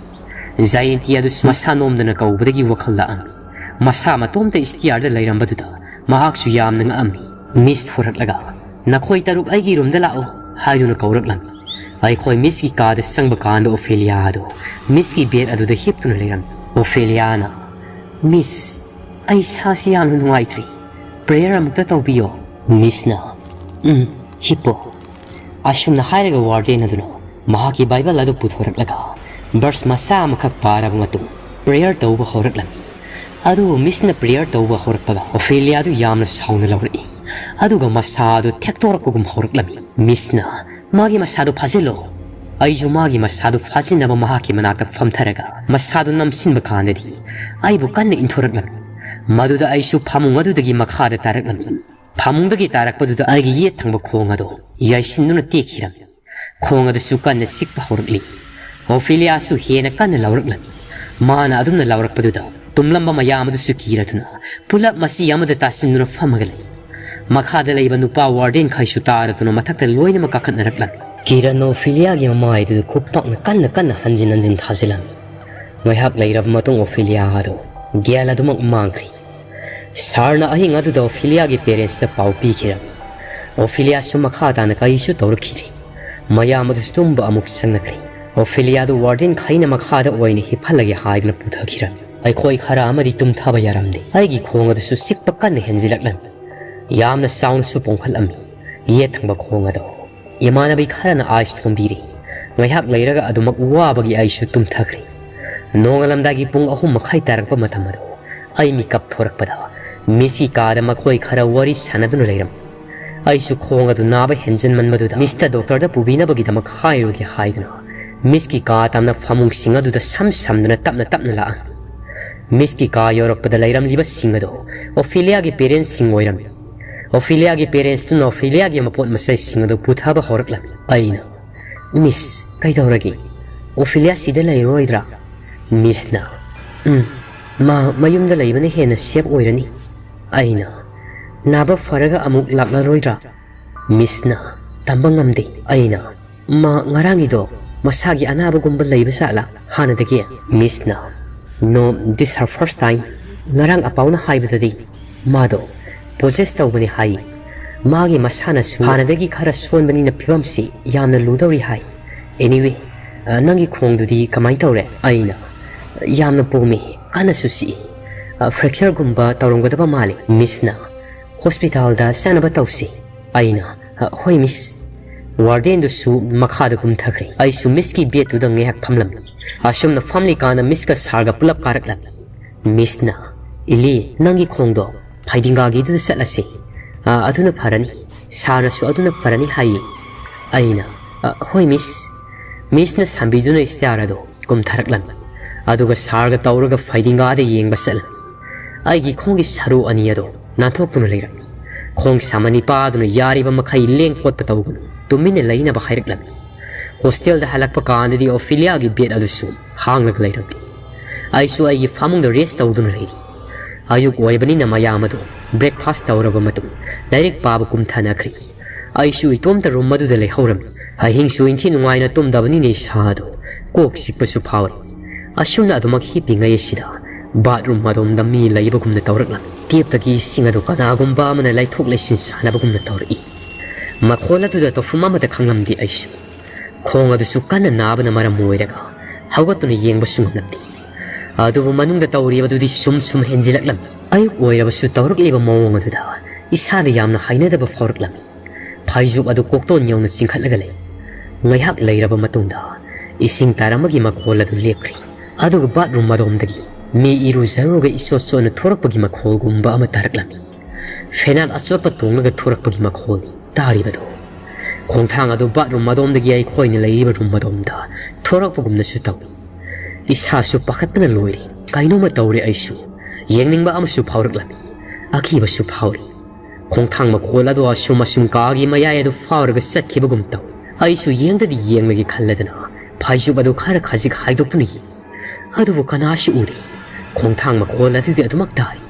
ꯖꯌꯦꯟꯇꯤ ꯑꯗꯨꯁꯨ ꯃꯁꯥ ꯅꯣꯝꯗꯅ ꯀꯧꯕꯗꯒꯤ ꯋꯥꯈꯜ ꯂꯥꯛꯑꯝꯃꯤ꯫ ꯃꯁꯥ ꯃꯇꯣꯝꯇ ꯏꯁꯇꯤꯌꯥꯔꯗ ꯂꯩꯔꯝꯕꯗꯨꯗ ꯃꯍꯥꯛꯁꯨ ꯌꯥꯝꯅ ꯉꯛꯑꯝꯃꯤ꯫ ꯃꯤꯁ ꯊꯣꯔꯛꯂꯒ, "ꯅꯈꯣꯏ ꯇꯔꯨꯛ ꯑꯩꯒꯤ ꯔꯨꯝꯗ ꯂꯥꯛꯑꯣ" ꯍꯥꯏꯗꯨꯅ ꯀꯧꯔꯛꯂꯝꯃꯤ꯫ ꯑꯩꯈꯣꯏ ꯃꯤꯁꯀꯤ ꯀꯥꯗ ꯆꯪꯕ ꯀꯥꯟꯗ ꯑꯣꯐꯦꯂꯤꯌꯥ ꯑꯗꯨ ꯃꯤꯁꯀꯤ ꯕꯦꯗ ꯑꯗꯨꯗ ꯍꯤꯞꯇꯨꯅ ꯂꯩꯔꯝꯃꯤ꯫ ꯑꯣꯐꯦꯂꯤꯌꯥꯅ, "ꯃꯤꯁ, ꯑꯩ ꯁꯥꯁꯤ ꯌꯥꯝꯅ ꯅꯨꯡꯉꯥꯏꯇ꯭ꯔꯤ꯫ ꯄ꯭ꯔꯦꯌꯔ ꯑꯃꯨꯛꯇ ꯇꯧꯕꯤꯌꯣ꯫" ꯃꯤꯁꯅ, "ꯎꯝ, ꯍꯤꯞꯄꯣ꯫" ꯑꯁꯨꯝꯅ ꯍꯥꯏꯔꯒ ꯋꯥꯔꯗꯦꯟ ꯑꯗꯨꯅ ꯃꯍꯥꯛꯀꯤ ꯕꯥꯏꯕꯜ ꯑꯗꯨ ꯄꯨꯊꯣꯔꯛꯂꯒ ꯕꯔꯁ ꯃꯆꯥ ꯑꯃꯈꯛ ꯄꯥꯔꯕ ꯃꯇꯨꯡ ꯄ꯭ꯔꯦꯌꯔ ꯇꯧꯕ ꯍꯧꯔꯛꯂꯝꯃꯤ꯫ ꯑꯗꯨꯕꯨ ꯃꯤꯁꯅ ꯄ꯭ꯔꯦꯌꯔ ꯇꯧꯕ ꯍꯧꯔꯛꯄꯗ ꯑꯣꯐꯦꯂꯤꯌꯥꯗꯨ ꯌꯥꯝꯅ ꯁꯥꯎꯅ ꯂꯧꯔꯛꯏ꯫ ꯑꯗꯨꯒ ꯃꯁꯥꯗꯨ ꯊꯦꯛꯇꯣꯔꯛꯄꯒꯨꯝ ꯍꯧꯔꯛꯂꯝꯃꯤ꯫ ꯃꯤꯁꯅ, "ꯃꯥꯒꯤ ꯃꯁꯥꯗꯨ ꯐꯥꯖꯤꯜꯂꯣ, ꯑꯩꯁꯨ ꯃꯥꯒꯤ ꯃꯁꯥꯗꯨ ꯐꯥꯖꯤꯟꯅꯕ ꯃꯍꯥꯛꯀꯤ ꯃꯅꯥꯛꯇ ꯐꯝꯊꯔꯒ ꯃꯁꯥꯗꯨ ꯅꯝꯁꯤꯟꯕ ꯀꯥꯟꯗꯗꯤ ꯑꯩꯕꯨ ꯀꯟꯅ ꯏꯟꯊꯣꯔꯛꯂꯝꯃꯤ꯫ ꯃꯗꯨꯗ ꯑꯩꯁꯨ ꯐꯃꯨꯡ ꯑꯗꯨꯗꯒꯤ ꯃꯈꯥꯗ ꯇꯥꯔꯛꯂꯝꯃꯤ꯫ ꯐꯃꯨꯡꯗꯒꯤ ꯇꯥꯔꯛꯄꯗꯨꯗ ꯑꯩꯒꯤ ꯌꯦꯠ ꯊꯪꯕ ꯈꯣꯡ ꯑꯗꯨ ꯌꯥꯏꯁꯤꯟꯗꯨꯅ ꯇꯦꯛꯈꯤꯔꯝꯃꯤ꯫ ꯈꯣꯡ ꯑꯗꯨꯁꯨ ꯀꯟꯅ ꯆꯤꯛꯄ ꯍꯧꯔꯛꯂꯤ꯫ ꯑꯣꯐꯦꯂꯤꯌꯥꯁꯨ ꯍꯦꯟꯅ ꯀꯟꯅ ꯂꯥꯎꯔꯛꯂꯝꯃꯤ꯫ ꯃꯥꯅ ꯑꯗꯨꯝꯅ ꯂꯥꯎꯔꯛꯄꯗꯨꯗ ꯇꯨꯝꯂꯝꯕ ꯃꯌꯥꯝ ꯑꯗꯨꯁꯨ ꯀꯤꯔꯗꯨꯅ ꯄꯨꯂꯞ ꯃꯆꯤ ꯑꯃꯗ ꯇꯥꯁꯤꯟꯗꯨꯅ ꯐꯝꯃꯒ ꯂꯩ꯫ ꯃꯈꯥꯗ ꯂꯩꯕ ꯅꯨꯄꯥ ꯋꯥꯔꯗꯦꯟꯈꯩꯁꯨ ꯇꯥꯔꯗꯨꯅ ꯃꯊꯛꯇ ꯂꯣꯏꯅꯃꯛ ꯀꯥꯈꯠꯅꯔꯛꯂꯝꯃꯤ꯫ ꯀꯤꯔꯟ ꯑꯣꯐꯦꯂꯤꯌꯥꯒꯤ ꯃꯃꯥꯏꯗꯨꯗ ꯈꯨꯞ ꯄꯥꯛꯅ ꯀꯟꯅ ꯀꯟꯅ ꯍꯟꯖꯤꯟ ꯍꯟꯖꯤꯟ ꯊꯥꯖꯤꯜꯂꯝꯃꯤ꯫ ꯉꯥꯏꯍꯥꯛ ꯂꯩꯔꯕ ꯃꯇꯨꯡ ꯑꯣꯐꯦꯂꯤꯌꯥ ꯑꯗꯨ ꯒ꯭ꯌꯥꯟ ꯑꯗꯨꯃꯛ ꯃꯥꯡꯈ꯭ꯔꯦ꯫ ꯁꯥꯔꯅ ꯑꯍꯤꯡ ꯑꯗꯨꯗ ꯑꯣꯐꯦꯂꯤꯌꯥꯒꯤ ꯄꯦꯔꯦꯟꯁꯇ ꯄꯥꯎ ꯄꯤꯈꯤꯔꯝꯃꯤ꯫ ꯑꯣꯐꯦꯂꯤꯌꯥꯁꯨ ꯃꯈꯥ ꯇꯥꯅ ꯀꯔꯤꯁꯨ ꯇꯧꯔꯛꯈꯤꯗ꯭ꯔꯦ꯫ ꯃꯌꯥꯝ ꯑꯗꯨꯁꯨ ꯇꯨꯝꯕ ꯑꯃꯨꯛ ꯆꯪꯅꯈ꯭ꯔꯦ꯫ ꯑꯣꯐꯦꯂꯤꯌꯥꯗꯨ ꯋꯥꯔꯗꯦꯟ ꯈꯩꯅ ꯃꯈꯥꯗ ꯑꯣꯏꯅ ꯍꯤꯞꯍꯜꯂꯒꯦ ꯍꯥꯏꯗꯨꯅ ꯄꯨꯊꯈꯤꯔꯝꯃꯤ꯫ ꯑꯩꯈꯣꯏ ꯈꯔ ꯑꯃꯗꯤ ꯇꯨꯝꯊꯕ ꯌꯥꯔꯝꯗꯦ꯫ ꯑꯩꯒꯤ ꯈꯣꯡ ꯑꯗꯨꯁꯨ ꯆꯤꯛꯄ ꯀꯟꯅ ꯍꯦꯟꯖꯤꯜꯂꯛꯂꯝꯃꯤ꯫ ꯌꯥꯝꯅ ꯆꯥꯎꯅꯁꯨ ꯄꯣꯝꯈꯠꯂꯝꯃꯤ꯫ ꯌꯦꯠ ꯊꯪꯕ ꯈꯣꯡ ꯑꯗꯣ ꯏꯃꯥꯟꯅꯕꯤ ꯈꯔꯅ ꯑꯥꯏꯁ ꯊꯣꯝꯕꯤꯔꯤ꯫ ꯉꯥꯏꯍꯥꯛ ꯂꯩꯔꯒ ꯑꯗꯨꯃꯛ ꯋꯥꯕꯒꯤ ꯑꯩꯁꯨ ꯇꯨꯝꯊꯈ꯭ꯔꯦ꯫ ꯅꯣꯡꯉꯥꯜꯂꯝꯗꯥꯏꯒꯤ ꯄꯨꯡ ꯑꯍꯨꯝ ꯃꯈꯥꯏ ꯇꯥꯔꯛꯄ ꯃꯇꯝ ꯑꯗꯣ ꯑꯩ ꯃꯤꯀꯞ ꯊꯣꯔꯛꯄꯗ ꯃꯤꯁꯀꯤ ꯀꯥꯗ ꯃꯈꯣꯏ ꯈꯔ ꯋꯥꯔꯤ ꯁꯥꯟꯅꯗꯨꯅ ꯂꯩꯔꯝꯃꯤ꯫ ꯑꯩꯁꯨ ꯈꯣꯡ ꯑꯗꯨ ꯅꯥꯕ ꯍꯦꯟꯖꯟꯃꯟꯕꯗꯨꯗ ꯃꯤꯁꯇ ꯗꯣꯛꯇꯔꯗ ꯄꯨꯕꯤꯅꯕꯒꯤꯗꯃꯛ ꯍꯥꯏꯔꯨꯒꯦ ꯍꯥꯏꯗꯨꯅ ꯃꯤꯁꯀꯤ ꯀꯥ ꯇꯝꯅ ꯐꯃꯨꯡꯁꯤꯡ ꯑꯗꯨꯗ ꯁꯝ ꯁꯝꯗꯨꯅ ꯇꯞꯅ ꯇꯞꯅ ꯂꯥꯛꯑꯝꯃꯤ꯫ ꯃꯤꯁꯀꯤ ꯀꯥ ꯌꯧꯔꯛꯄꯗ ꯂꯩꯔꯝꯂꯤꯕꯁꯤꯡ ꯑꯗꯣ ꯑꯣꯐꯦꯂꯤꯌꯥꯒꯤ ꯄꯦꯔꯦꯟꯁꯁꯤꯡ ꯑꯣꯏꯔꯝꯃꯤ꯫ ꯑꯣꯐꯦꯂꯤꯌꯥꯒꯤ ꯄꯦꯔꯦꯟꯁꯇꯨꯅ ꯑꯣꯐꯦꯂꯤꯌꯥꯒꯤ ꯃꯄꯣꯠ ꯃꯆꯩꯁꯤꯡ ꯑꯗꯨ ꯄꯨꯊꯕ ꯍꯧꯔꯛꯂꯝꯃꯤ꯫ ꯑꯩꯅ, "ꯃꯤꯁ, ꯀꯩꯗꯧꯔꯒꯦ? ꯑꯣꯐꯦꯂꯤꯌꯥ ꯁꯤꯗ ꯂꯩꯔꯔꯣꯏꯗ꯭ꯔꯥ?" ꯃꯤꯁꯅ, "ꯎꯝ, ꯃꯥ ꯃꯌꯨꯝꯗ ꯂꯩꯕꯅ ꯍꯦꯟꯅ ꯁꯦꯐ ꯑꯣꯏꯔꯅꯤ꯫" ꯑꯩꯅ, "ꯅꯥꯕ ꯐꯔꯒ ꯑꯃꯨꯛ ꯂꯥꯛꯂꯔꯣꯏꯗ꯭ꯔꯥ?" ꯃꯤꯁꯅ, "ꯇꯝꯕ ꯉꯝꯗꯦ꯫" ꯑꯩꯅ, "ꯃꯥ ꯉꯔꯥꯡꯒꯤꯗꯣ ꯃꯁꯥꯒꯤ ꯑꯅꯥꯕꯒꯨꯝꯕ ꯂꯩꯕ ꯖꯥꯠꯂꯥ ꯍꯥꯟꯅꯗꯒꯤ?" ꯃꯤꯁꯅ, "No, this her first time꯫ ꯉꯔꯥꯡ ꯑꯄꯥꯎꯅ ꯍꯥꯏꯕꯗꯗꯤ ꯃꯥꯗꯣ possess ꯇꯧꯕꯅꯤ ꯍꯥꯏ꯫ ꯃꯥꯒꯤ ꯃꯁꯥꯅꯁꯨ ꯍꯥꯟꯅꯗꯒꯤ ꯈꯔ ꯁꯣꯟꯕꯅꯤꯅ ꯐꯤꯕꯝꯁꯤ ꯌꯥꯝꯅ ꯂꯨꯗꯧꯔꯤ ꯍꯥꯏ꯫ Anyway, ꯑ, ꯅꯪꯒꯤ ꯈꯣꯡꯗꯨꯗꯤ ꯀꯃꯥꯏꯅ ꯇꯧꯔꯦ?" ꯑꯩꯅ, "ꯌꯥꯝꯅ ꯄꯣꯝꯃꯤ, ꯀꯟꯅꯁꯨ ꯆꯤꯛꯏ꯫ ꯑ, fracture ꯒꯨꯝꯕ ꯇꯧꯔꯝꯒꯗꯕ ꯃꯥꯜꯂꯤ꯫" ꯃꯤꯁꯅ, "ꯍꯣꯁꯄꯤꯇꯥꯜꯗ ꯆꯠꯅꯕ ꯇꯧꯁꯤ꯫" ꯑꯩꯅ, "ꯑ, ꯍꯣꯏ, ꯃꯤꯁ꯫" ꯋꯥꯔꯗꯦꯟꯗꯨꯁꯨ ꯃꯈꯥꯗ ꯀꯨꯝꯊꯈ꯭ꯔꯦ꯫ ꯑꯩꯁꯨ ꯃꯤꯁꯀꯤ ꯕꯦꯗꯇꯨꯗ ꯉꯥꯏꯍꯥꯛ ꯐꯝꯂꯝꯃꯤ꯫ ꯑꯁꯨꯝꯅ ꯐꯝꯂꯤꯀꯥꯟꯗ ꯃꯤꯁꯀ ꯁꯥꯔꯒ ꯄꯨꯂꯞ ꯀꯥꯔꯛꯂꯝꯃꯤ꯫ ꯃꯤꯁꯅ, "ꯏꯂꯤ, ꯅꯪꯒꯤ ꯈꯣꯡꯗꯣ ꯐꯩꯗꯤꯡꯒꯥꯒꯤꯗꯨꯗ ꯆꯠꯂꯁꯤ꯫ ꯑ, ꯑꯗꯨꯅ ꯐꯔꯅꯤ꯫ ꯁꯥꯔꯅꯁꯨ ꯑꯗꯨꯅ ꯐꯔꯅꯤ ꯍꯥꯏꯌꯦ꯫" ꯑꯩꯅ, "ꯑ, ꯍꯣꯏ, ꯃꯤꯁ꯫" ꯃꯤꯁꯅ ꯁꯝꯕꯤꯗꯨꯅ ꯁ꯭ꯇꯤꯌꯥꯔ ꯑꯗꯨ ꯀꯨꯝꯊꯔꯛꯂꯝꯃꯤ꯫ ꯑꯗꯨꯒ ꯁꯥꯔꯒ ꯇꯧꯔꯒ ꯐꯩꯗꯤꯡꯒꯥꯗ ꯌꯦꯡꯕ ꯆꯠꯂꯝꯃꯤ꯫ ꯑꯩꯒꯤ ꯈꯣꯡꯒꯤ ꯁꯔꯨ ꯑꯅꯤ ꯑꯗꯨ ꯅꯥꯟꯊꯣꯛꯇꯨꯅ ꯂꯩꯔꯝꯃꯤ꯫ ꯈꯣꯡ ꯁꯥꯃꯟ ꯅꯤꯄꯥ ꯑꯗꯨꯅ ꯌꯥꯔꯤꯕ ꯃꯈꯩ ꯂꯦꯡ ꯈꯣꯠꯄ ꯇꯧꯒꯅꯨ, ꯇꯨꯃꯤꯟꯅ ꯂꯩꯅꯕ ꯍꯥꯏꯔꯛꯂꯝꯃꯤ꯫ ꯍꯣꯁꯇꯦꯜꯗ ꯍꯜꯂꯛꯄ ꯀꯥꯟꯗꯗꯤ ꯑꯣꯐꯤꯂꯤꯌꯥꯒꯤ ꯕꯦꯗ ꯑꯗꯨꯁꯨ ꯍꯥꯡꯂꯒ ꯂꯩꯔꯝꯗꯦ꯫ ꯑꯩꯁꯨ ꯑꯩꯒꯤ ꯐꯃꯨꯡꯗ ꯔꯦꯁ ꯇꯧꯗꯨꯅ ꯂꯩꯔꯤ꯫ ꯑꯌꯨꯛ ꯑꯣꯏꯕꯅꯤꯅ ꯃꯌꯥꯝ ꯑꯗꯨ ꯕ꯭ꯔꯦꯛꯐꯥꯁ ꯇꯧꯔꯕ ꯃꯇꯨꯡ ꯂꯥꯏꯔꯤꯛ ꯄꯥꯕ ꯀꯨꯝꯊꯅꯈ꯭ꯔꯤ꯫ ꯑꯩꯁꯨ ꯏꯇꯣꯝꯇ ꯔꯨꯝ ꯑꯗꯨꯗ ꯂꯩꯍꯧꯔꯝꯃꯤ꯫ ꯑꯍꯤꯡꯁꯨ ꯏꯟꯊꯤ ꯅꯨꯡꯉꯥꯏꯅ ꯇꯨꯝꯗꯕꯅꯤꯅ ꯏꯁꯥ ꯑꯗꯨ ꯀꯣꯛ ꯆꯤꯛꯄꯁꯨ ꯐꯥꯎꯔꯤ꯫ ꯑꯁꯨꯝꯅ ꯑꯗꯨꯃꯛ ꯍꯤꯞꯄꯤꯉꯩ ꯑꯁꯤꯗ ꯕꯥꯠꯔꯨꯝ ꯑꯗꯣꯝꯗ ꯃꯤ ꯂꯩꯕꯒꯨꯝꯅ ꯇꯧꯔꯛꯂꯝꯃꯤ꯫ ꯇꯦꯞꯇꯒꯤ ꯏꯁꯤꯡ ꯑꯗꯨ ꯀꯅꯥꯒꯨꯝꯕ ꯑꯃꯅ ꯂꯩꯊꯣꯛ ꯂꯩꯁꯤꯟ ꯁꯥꯟꯅꯕꯒꯨꯝꯅ ꯇꯧꯔꯛꯏ꯫ ꯃꯈꯣꯜ ꯑꯗꯨꯗ ꯇꯧꯐꯝ ꯑꯃꯠꯇ ꯈꯪꯂꯝꯗꯦ ꯑꯩꯁꯨ꯫ ꯈꯣꯡ ꯑꯗꯨꯁꯨ ꯀꯟꯅ ꯅꯥꯕꯅ ꯃꯔꯝ ꯑꯣꯏꯔꯒ ꯍꯧꯒꯠꯇꯨꯅ ꯌꯦꯡꯕꯁꯨ ꯉꯝꯂꯝꯗꯦ꯫ ꯑꯗꯨꯕꯨ ꯃꯅꯨꯡꯗ ꯇꯧꯔꯤꯕꯗꯨꯗꯤ ꯁꯨꯝ ꯁꯨꯝ ꯍꯦꯟꯖꯤꯜꯂꯛꯂꯝꯃꯤ꯫ ꯑꯌꯨꯛ ꯑꯣꯏꯔꯕꯁꯨ ꯇꯧꯔꯛꯂꯤꯕ ꯃꯑꯣꯡ ꯑꯗꯨꯗ ꯏꯁꯥꯗ ꯌꯥꯝꯅ ꯍꯩꯅꯗꯕ ꯐꯥꯎꯔꯛꯂꯝꯃꯤ꯫ ꯐꯩꯖꯨꯞ ꯑꯗꯨ ꯀꯣꯛꯇꯣꯟ ꯌꯧꯅ ꯆꯤꯡꯈꯠꯂꯒ ꯂꯩ꯫ ꯉꯥꯏꯍꯥꯛ ꯂꯩꯔꯕ ꯃꯇꯨꯡꯗ ꯏꯁꯤꯡ ꯇꯥꯔꯝꯕꯒꯤ ꯃꯈꯣꯜ ꯑꯗꯨ ꯂꯦꯞꯈ꯭ꯔꯤ꯫ ꯑꯗꯨꯒ ꯕꯥꯠꯔꯨꯝ ꯑꯗꯣꯝꯗꯒꯤ ꯃꯤ ꯏꯔꯨꯖꯔꯨꯔꯒ ꯏꯆꯣꯠ ꯆꯣꯠꯅ ꯊꯣꯔꯛꯄꯒꯤ ꯃꯈꯣꯜꯒꯨꯝꯕ ꯑꯃ ꯇꯥꯔꯛꯂꯝꯃꯤ꯫ ꯐꯦꯅꯥꯜ ꯑꯆꯣꯠꯄ ꯇꯣꯡꯂꯒ ꯊꯣꯔꯛꯄꯒꯤ ꯃꯈꯣꯜꯅꯤ ꯇꯥꯔꯤꯕꯗꯨ꯫ ꯈꯣꯡꯊꯥꯡ ꯑꯗꯨ ꯕꯥꯠꯔꯨꯝ ꯑꯗꯣꯝꯗꯒꯤ ꯑꯩꯈꯣꯏꯅ ꯂꯩꯔꯤꯕ ꯔꯨꯝ ꯑꯗꯣꯝꯗ ꯊꯣꯔꯛꯄꯒꯨꯝꯅꯁꯨ ꯇꯧꯏ꯫ ꯏꯁꯥꯁꯨ ꯄꯥꯈꯠꯄꯅ ꯂꯣꯏꯔꯦ꯫ ꯀꯩꯅꯣꯝꯃ ꯇꯧꯔꯦ ꯑꯩꯁꯨ꯫ ꯌꯦꯡꯅꯤꯡꯕ ꯑꯃꯁꯨ ꯐꯥꯎꯔꯛꯂꯝꯃꯤ꯫ ꯑꯀꯤꯕꯁꯨ ꯐꯥꯎꯔꯤ꯫ ꯈꯣꯡꯊꯥꯡ ꯃꯈꯣꯜ ꯑꯗꯨ ꯑꯁꯨꯝ ꯑꯁꯨꯝ ꯀꯥꯒꯤ ꯃꯌꯥꯏ ꯑꯗꯨ ꯐꯥꯎꯔꯒ ꯆꯠꯈꯤꯕꯒꯨꯝ ꯇꯧꯏ꯫ ꯑꯩꯁꯨ ꯌꯦꯡꯗꯗꯤ ꯌꯦꯡꯂꯒꯦ ꯈꯜꯂꯗꯅ ꯐꯩꯖꯨꯞ ꯑꯗꯨ ꯈꯔ ꯈꯖꯤꯛ ꯍꯥꯏꯗꯣꯛꯇꯨꯅ ꯌꯦꯡꯏ꯫ ꯑꯗꯨꯕꯨ ꯀꯅꯥꯁꯨ ꯎꯗꯦ꯫ ꯈꯣꯡꯊꯥꯡ ꯃꯈꯣꯜ ꯑꯗꯨꯗꯤ ꯑꯗꯨꯃꯛ ꯇꯥꯔꯤ꯫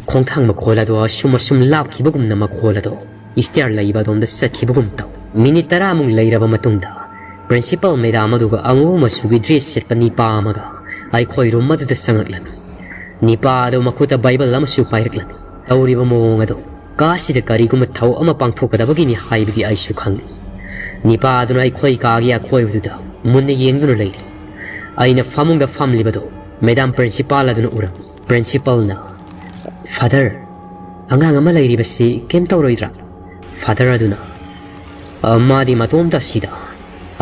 ꯈꯣꯡꯊꯥꯡ ꯃꯈꯣꯜ ꯑꯗꯨ ꯑꯁꯨꯝ ꯑꯁꯨꯝ ꯂꯥꯞꯈꯤꯕꯒꯨꯝꯅ ꯃꯈꯣꯜ ꯑꯗꯨ ꯏꯁꯇꯤꯌꯥꯔ ꯂꯩꯕ ꯑꯗꯣꯝꯗ ꯆꯠꯈꯤꯕꯒꯨꯝ ꯇꯧꯏ꯫ ꯃꯤꯅꯤꯠ ꯇꯔꯥꯃꯨꯛ ꯂꯩꯔꯕ ꯃꯇꯨꯡꯗ ꯄ꯭ꯔꯤꯟꯁꯤꯄꯥꯜ ꯃꯦꯗꯥꯝ ꯑꯗꯨꯒ ꯑꯉꯧꯕ ꯃꯆꯨꯒꯤ ꯗ꯭ꯔꯦꯁ ꯁꯦꯠꯄ ꯅꯤꯄꯥ ꯑꯃꯒ ꯑꯩꯈꯣꯏ ꯔꯨꯝ ꯑꯗꯨꯗ ꯆꯪꯉꯛꯂꯝꯃꯤ꯫ ꯅꯤꯄꯥ ꯑꯗꯨ ꯃꯈꯨꯠꯇ ꯕꯥꯏꯕꯜ ꯑꯃꯁꯨ ꯄꯥꯏꯔꯛꯂꯝꯃꯤ꯫ ꯇꯧꯔꯤꯕ ꯃꯑꯣꯡ ꯑꯗꯨ ꯀꯥꯁꯤꯗ ꯀꯔꯤꯒꯨꯝꯕ ꯊꯧ ꯑꯃ ꯄꯥꯡꯊꯣꯛꯀꯗꯕꯒꯤꯅꯤ ꯍꯥꯏꯕꯗꯤ ꯑꯩꯁꯨ ꯈꯪꯂꯤ꯫ ꯅꯤꯄꯥ ꯑꯗꯨꯅ ꯑꯩꯈꯣꯏ ꯀꯥꯒꯤ ꯑꯀꯣꯏꯕꯗꯨꯗ ꯃꯨꯟꯅ ꯌꯦꯡꯗꯨꯅ ꯂꯩꯔꯤ꯫ ꯑꯩꯅ ꯐꯃꯨꯡꯗ ꯐꯝꯂꯤꯕꯗꯨ ꯃꯦꯗꯥꯝ ꯄ꯭ꯔꯤꯟꯁꯤꯄꯥꯜ ꯑꯗꯨꯅ ꯎꯔꯝꯃꯤ꯫ ꯄ꯭ꯔꯤꯟꯁꯤꯄꯥꯜꯅ, "ꯐꯥꯗꯔ, ꯑꯉꯥꯡ ꯑꯃ ꯂꯩꯔꯤꯕꯁꯤ ꯀꯩꯝ ꯇꯧꯔꯣꯏꯗ꯭ꯔꯥ?" ꯐꯥꯗꯔ ꯑꯗꯨꯅ, "ꯑ, ꯃꯥꯗꯤ ꯃꯇꯣꯝꯇ ꯑꯁꯤꯗ,"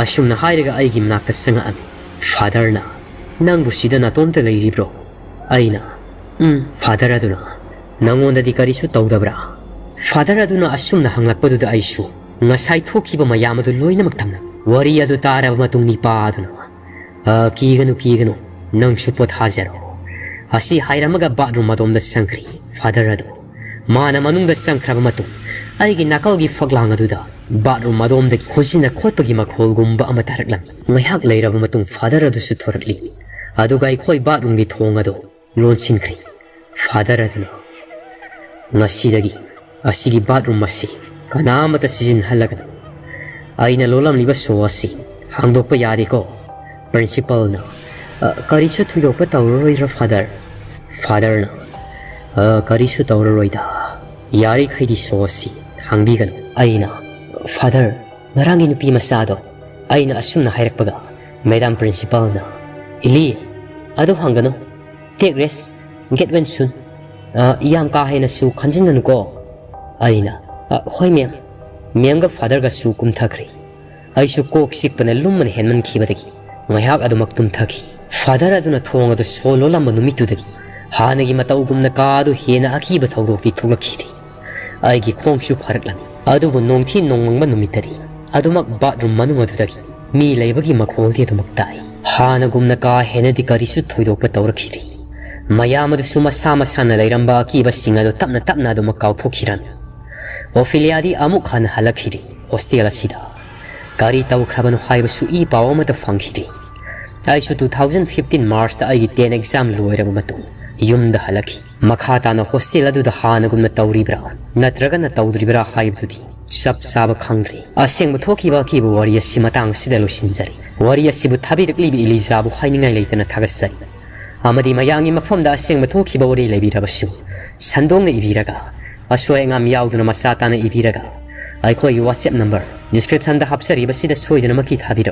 ꯑꯁꯨꯝꯅ ꯍꯥꯏꯔꯒ ꯑꯩꯒꯤ ꯃꯅꯥꯛꯇ ꯆꯪꯉꯛꯑꯝꯃꯤ꯫ ꯐꯥꯗꯔꯅ, "ꯅꯪꯕꯨ ꯁꯤꯗ ꯅꯇꯣꯝꯇ ꯂꯩꯔꯤꯕ꯭ꯔꯣ?" ꯑꯩꯅ, "ꯎꯝ." ꯐꯥꯗꯔ ꯑꯗꯨꯅ, "ꯅꯉꯣꯟꯗꯗꯤ ꯀꯔꯤꯁꯨ ꯇꯧꯗꯕ꯭ꯔꯥ?" ꯐꯥꯗꯔ ꯑꯗꯨꯅ ꯑꯁꯨꯝꯅ ꯍꯪꯂꯛꯄꯗꯨꯗ ꯑꯩꯁꯨ ꯉꯁꯥꯏ ꯊꯣꯛꯈꯤꯕ ꯃꯌꯥꯝ ꯑꯗꯨ ꯂꯣꯏꯅꯃꯛ ꯇꯝꯂꯝꯃꯤ꯫ ꯋꯥꯔꯤ ꯑꯗꯨ ꯇꯥꯔꯕ ꯃꯇꯨꯡ ꯅꯤꯄꯥ ꯑꯗꯨꯅ, "ꯑ, ꯀꯤꯒꯅꯨ, ꯀꯤꯒꯅꯨ, ꯅꯪꯁꯨ ꯄꯣꯊꯥꯖꯔꯣ" ꯑꯁꯤ ꯍꯥꯏꯔꯝꯃꯒ ꯕꯥꯠꯔꯨꯝ ꯑꯗꯣꯝꯗ ꯆꯪꯈ꯭ꯔꯤ ꯐꯥꯗꯔ ꯑꯗꯨ꯫ ꯃꯥꯅ ꯃꯅꯨꯡꯗ ꯆꯪꯈ꯭ꯔꯕ ꯃꯇꯨꯡ ꯑꯩꯒꯤ ꯅꯥꯀꯜꯒꯤ ꯐꯛꯂꯥꯡ ꯑꯗꯨꯗ ꯕꯥꯠꯔꯨꯝ ꯑꯗꯣꯝꯗꯒꯤ ꯈꯨꯖꯤꯟꯅ ꯈꯣꯠꯄꯒꯤ ꯃꯈꯣꯜꯒꯨꯝꯕ ꯑꯃ ꯇꯥꯔꯛꯂꯝꯃꯤ꯫ ꯉꯥꯏꯍꯥꯛ ꯂꯩꯔꯕ ꯃꯇꯨꯡ ꯐꯥꯗꯔ ꯑꯗꯨꯁꯨ ꯊꯣꯔꯛꯂꯤ꯫ ꯑꯗꯨꯒ ꯑꯩꯈꯣꯏ ꯕꯥꯠꯔꯨꯝꯒꯤ ꯊꯣꯡ ꯑꯗꯨ ꯂꯣꯟꯁꯤꯟꯈ꯭ꯔꯤ꯫ ꯐꯥꯗꯔ ꯑꯗꯨꯅ, "ꯉꯁꯤꯗꯒꯤ ꯑꯁꯤꯒꯤ ꯕꯥꯠꯔꯨꯝ ꯑꯁꯤ ꯀꯅꯥꯃꯠꯇ ꯁꯤꯖꯤꯟꯅꯍꯜꯂꯒꯅꯨ꯫ ꯑꯩꯅ ꯂꯣꯜꯂꯝꯂꯤꯕ ꯁꯣ ꯑꯁꯤ ꯍꯥꯡꯗꯣꯛꯄ ꯌꯥꯗꯦꯀꯣ?" ꯄ꯭ꯔꯤꯟꯁꯤꯄꯜꯅ, "ꯑ, ꯀꯔꯤꯁꯨ ꯊꯣꯏꯗꯣꯛꯄ ꯇꯧꯔꯔꯣꯏꯗ꯭ꯔꯥ ꯐꯥꯗꯔ?" ꯐꯥꯗꯔꯅ, "ꯑ, ꯀꯔꯤꯁꯨ ꯇꯧꯔꯔꯣꯏꯗ꯫ ꯌꯥꯔꯤꯈꯩꯗꯤ ꯁꯣ ꯑꯁꯤ ꯍꯥꯡꯕꯤꯒꯅꯨ꯫" ꯑꯩꯅ, "ꯐꯥꯗꯔ, ꯉꯔꯥꯡꯒꯤ ꯅꯨꯄꯤ ꯃꯆꯥꯗꯣ?" ꯑꯩꯅ ꯑꯁꯨꯝꯅ ꯍꯥꯏꯔꯛꯄꯒ ꯃꯦꯗꯥꯝ ꯄ꯭ꯔꯤꯟꯁꯤꯄꯜꯅ, "ꯏꯂꯤ, ꯑꯗꯨ ꯍꯪꯒꯅꯨ꯫ Take rest, get well soon꯫ ꯑ, ꯌꯥꯝ ꯀꯥ ꯍꯦꯟꯅꯁꯨ ꯈꯟꯖꯤꯟꯒꯅꯨꯀꯣ꯫" ꯑꯩꯅ, "ꯑ, ꯍꯣꯏ ꯃꯦꯝ꯫" ꯃꯦꯝꯒ ꯐꯥꯗꯔꯒꯁꯨ ꯀꯨꯝꯊꯈ꯭ꯔꯦ꯫ ꯑꯩꯁꯨ ꯀꯣꯛ ꯆꯤꯛꯄꯅ ꯂꯨꯝꯕꯅ ꯍꯦꯟꯃꯟꯈꯤꯕꯗꯒꯤ ꯉꯥꯏꯍꯥꯛ ꯑꯗꯨꯃꯛ ꯇꯨꯝꯊꯈꯤ꯫ ꯐꯥꯗꯔ ꯑꯗꯨꯅ ꯊꯣꯡ ꯑꯗꯨ ꯁꯣ ꯂꯣꯜꯂꯝꯕ ꯅꯨꯃꯤꯠꯇꯨꯗꯒꯤ ꯍꯥꯟꯅꯒꯤ ꯃꯇꯧꯒꯨꯝꯅ ꯀꯥ ꯑꯗꯨ ꯍꯦꯟꯅ ꯑꯀꯤꯕ ꯊꯧꯗꯣꯛꯇꯤ ꯊꯣꯛꯂꯛꯈꯤꯗ꯭ꯔꯤ꯫ ꯑꯩꯒꯤ ꯈꯣꯡꯁꯨ ꯐꯔꯛꯂꯝꯃꯤ꯫ ꯑꯗꯨꯕꯨ ꯅꯣꯡꯊꯤ ꯅꯣꯡꯃꯪꯕ ꯅꯨꯃꯤꯠꯇꯗꯤ ꯑꯗꯨꯃꯛ ꯕꯥꯠꯔꯨꯝ ꯃꯅꯨꯡ ꯑꯗꯨꯗꯒꯤ ꯃꯤ ꯂꯩꯕꯒꯤ ꯃꯈꯣꯜꯗꯤ ꯑꯗꯨꯃꯛ ꯇꯥꯏ꯫ ꯍꯥꯟꯅꯒꯨꯝꯅ ꯀꯥ ꯍꯦꯟꯅꯗꯤ ꯀꯔꯤꯁꯨ ꯊꯣꯏꯗꯣꯛꯄ ꯇꯧꯔꯛꯈꯤꯗ꯭ꯔꯤ꯫ ꯃꯌꯥꯝ ꯑꯗꯨꯁꯨ ꯃꯁꯥ ꯃꯁꯥꯅ ꯂꯩꯔꯝꯕ ꯑꯀꯤꯕꯁꯤꯡ ꯑꯗꯨ ꯇꯞꯅ ꯇꯞꯅ ꯑꯗꯨꯃꯛ ꯀꯥꯎꯊꯣꯛꯈꯤꯔꯝꯃꯤ꯫ ꯑꯣꯐꯤꯂꯤꯌꯥꯗꯤ ꯑꯃꯨꯛ ꯍꯟꯅ ꯍꯜꯂꯛꯈꯤꯗ꯭ꯔꯤ ꯍꯣꯁꯇꯦꯜ ꯑꯁꯤꯗ꯫ ꯀꯔꯤ ꯇꯧꯈ꯭ꯔꯕꯅꯣ ꯍꯥꯏꯕꯁꯨ ꯏ ꯄꯥꯎ ꯑꯃꯠꯇ ꯐꯪꯈꯤꯗ꯭ꯔꯤ꯫ ꯑꯩꯁꯨ two thousand fifteen Marchꯇ ꯑꯩꯒꯤ ten exam ꯂꯣꯏꯔꯕ ꯃꯇꯨꯡ ꯌꯨꯝꯗ ꯍꯜꯂꯛꯈꯤ꯫ ꯃꯈꯥ ꯇꯥꯅ ꯍꯣꯁꯇꯦꯜ ꯑꯗꯨꯗ ꯍꯥꯟꯅꯒꯨꯝꯅ ꯇꯧꯔꯤꯕ꯭ꯔꯥ ꯅꯠꯇ꯭ꯔꯒꯅ ꯇꯧꯗ꯭ꯔꯤꯕ꯭ꯔꯥ ꯍꯥꯏꯕꯗꯨꯗꯤ ꯆꯞ ꯆꯥꯕ ꯈꯪꯗ꯭ꯔꯤ꯫ ꯑꯁꯦꯡꯕ ꯊꯣꯛꯈꯤꯕ ꯑꯀꯤꯕ ꯋꯥꯔꯤ ꯑꯁꯤ ꯃꯇꯥꯡ ꯑꯁꯤꯗ ꯂꯣꯏꯁꯤꯟꯖꯔꯤ꯫ ꯋꯥꯔꯤ ꯑꯁꯤꯕꯨ ꯊꯥꯕꯤꯔꯛꯂꯤꯕ ꯏꯂꯤꯖꯥꯕꯨ ꯍꯥꯏꯅꯤꯡꯉꯥꯏ ꯂꯩꯇꯅ ꯊꯥꯒꯠꯆꯔꯤ꯫ ꯑꯃꯗꯤ ꯃꯌꯥꯝꯒꯤ ꯃꯐꯝꯗ ꯑꯁꯦꯡꯕ ꯊꯣꯛꯈꯤꯕ ꯋꯥꯔꯤ ꯂꯩꯕꯤꯔꯕꯁꯨ ꯁꯟꯗꯣꯛꯅ ꯏꯕꯤꯔꯒ, ꯑꯁꯣꯏ ꯑꯉꯥꯝ ꯌꯥꯎꯗꯅ ꯃꯆꯥ ꯇꯥꯅ ꯏꯕꯤꯔꯒ, ꯑꯩꯈꯣꯏꯒꯤ WhatsApp number descriptionꯗ ꯍꯥꯞꯆꯔꯤꯕꯁꯤꯗ ꯁꯣꯏꯗꯅꯃꯛꯀꯤ ꯊꯥꯕꯤꯔꯛꯎ꯫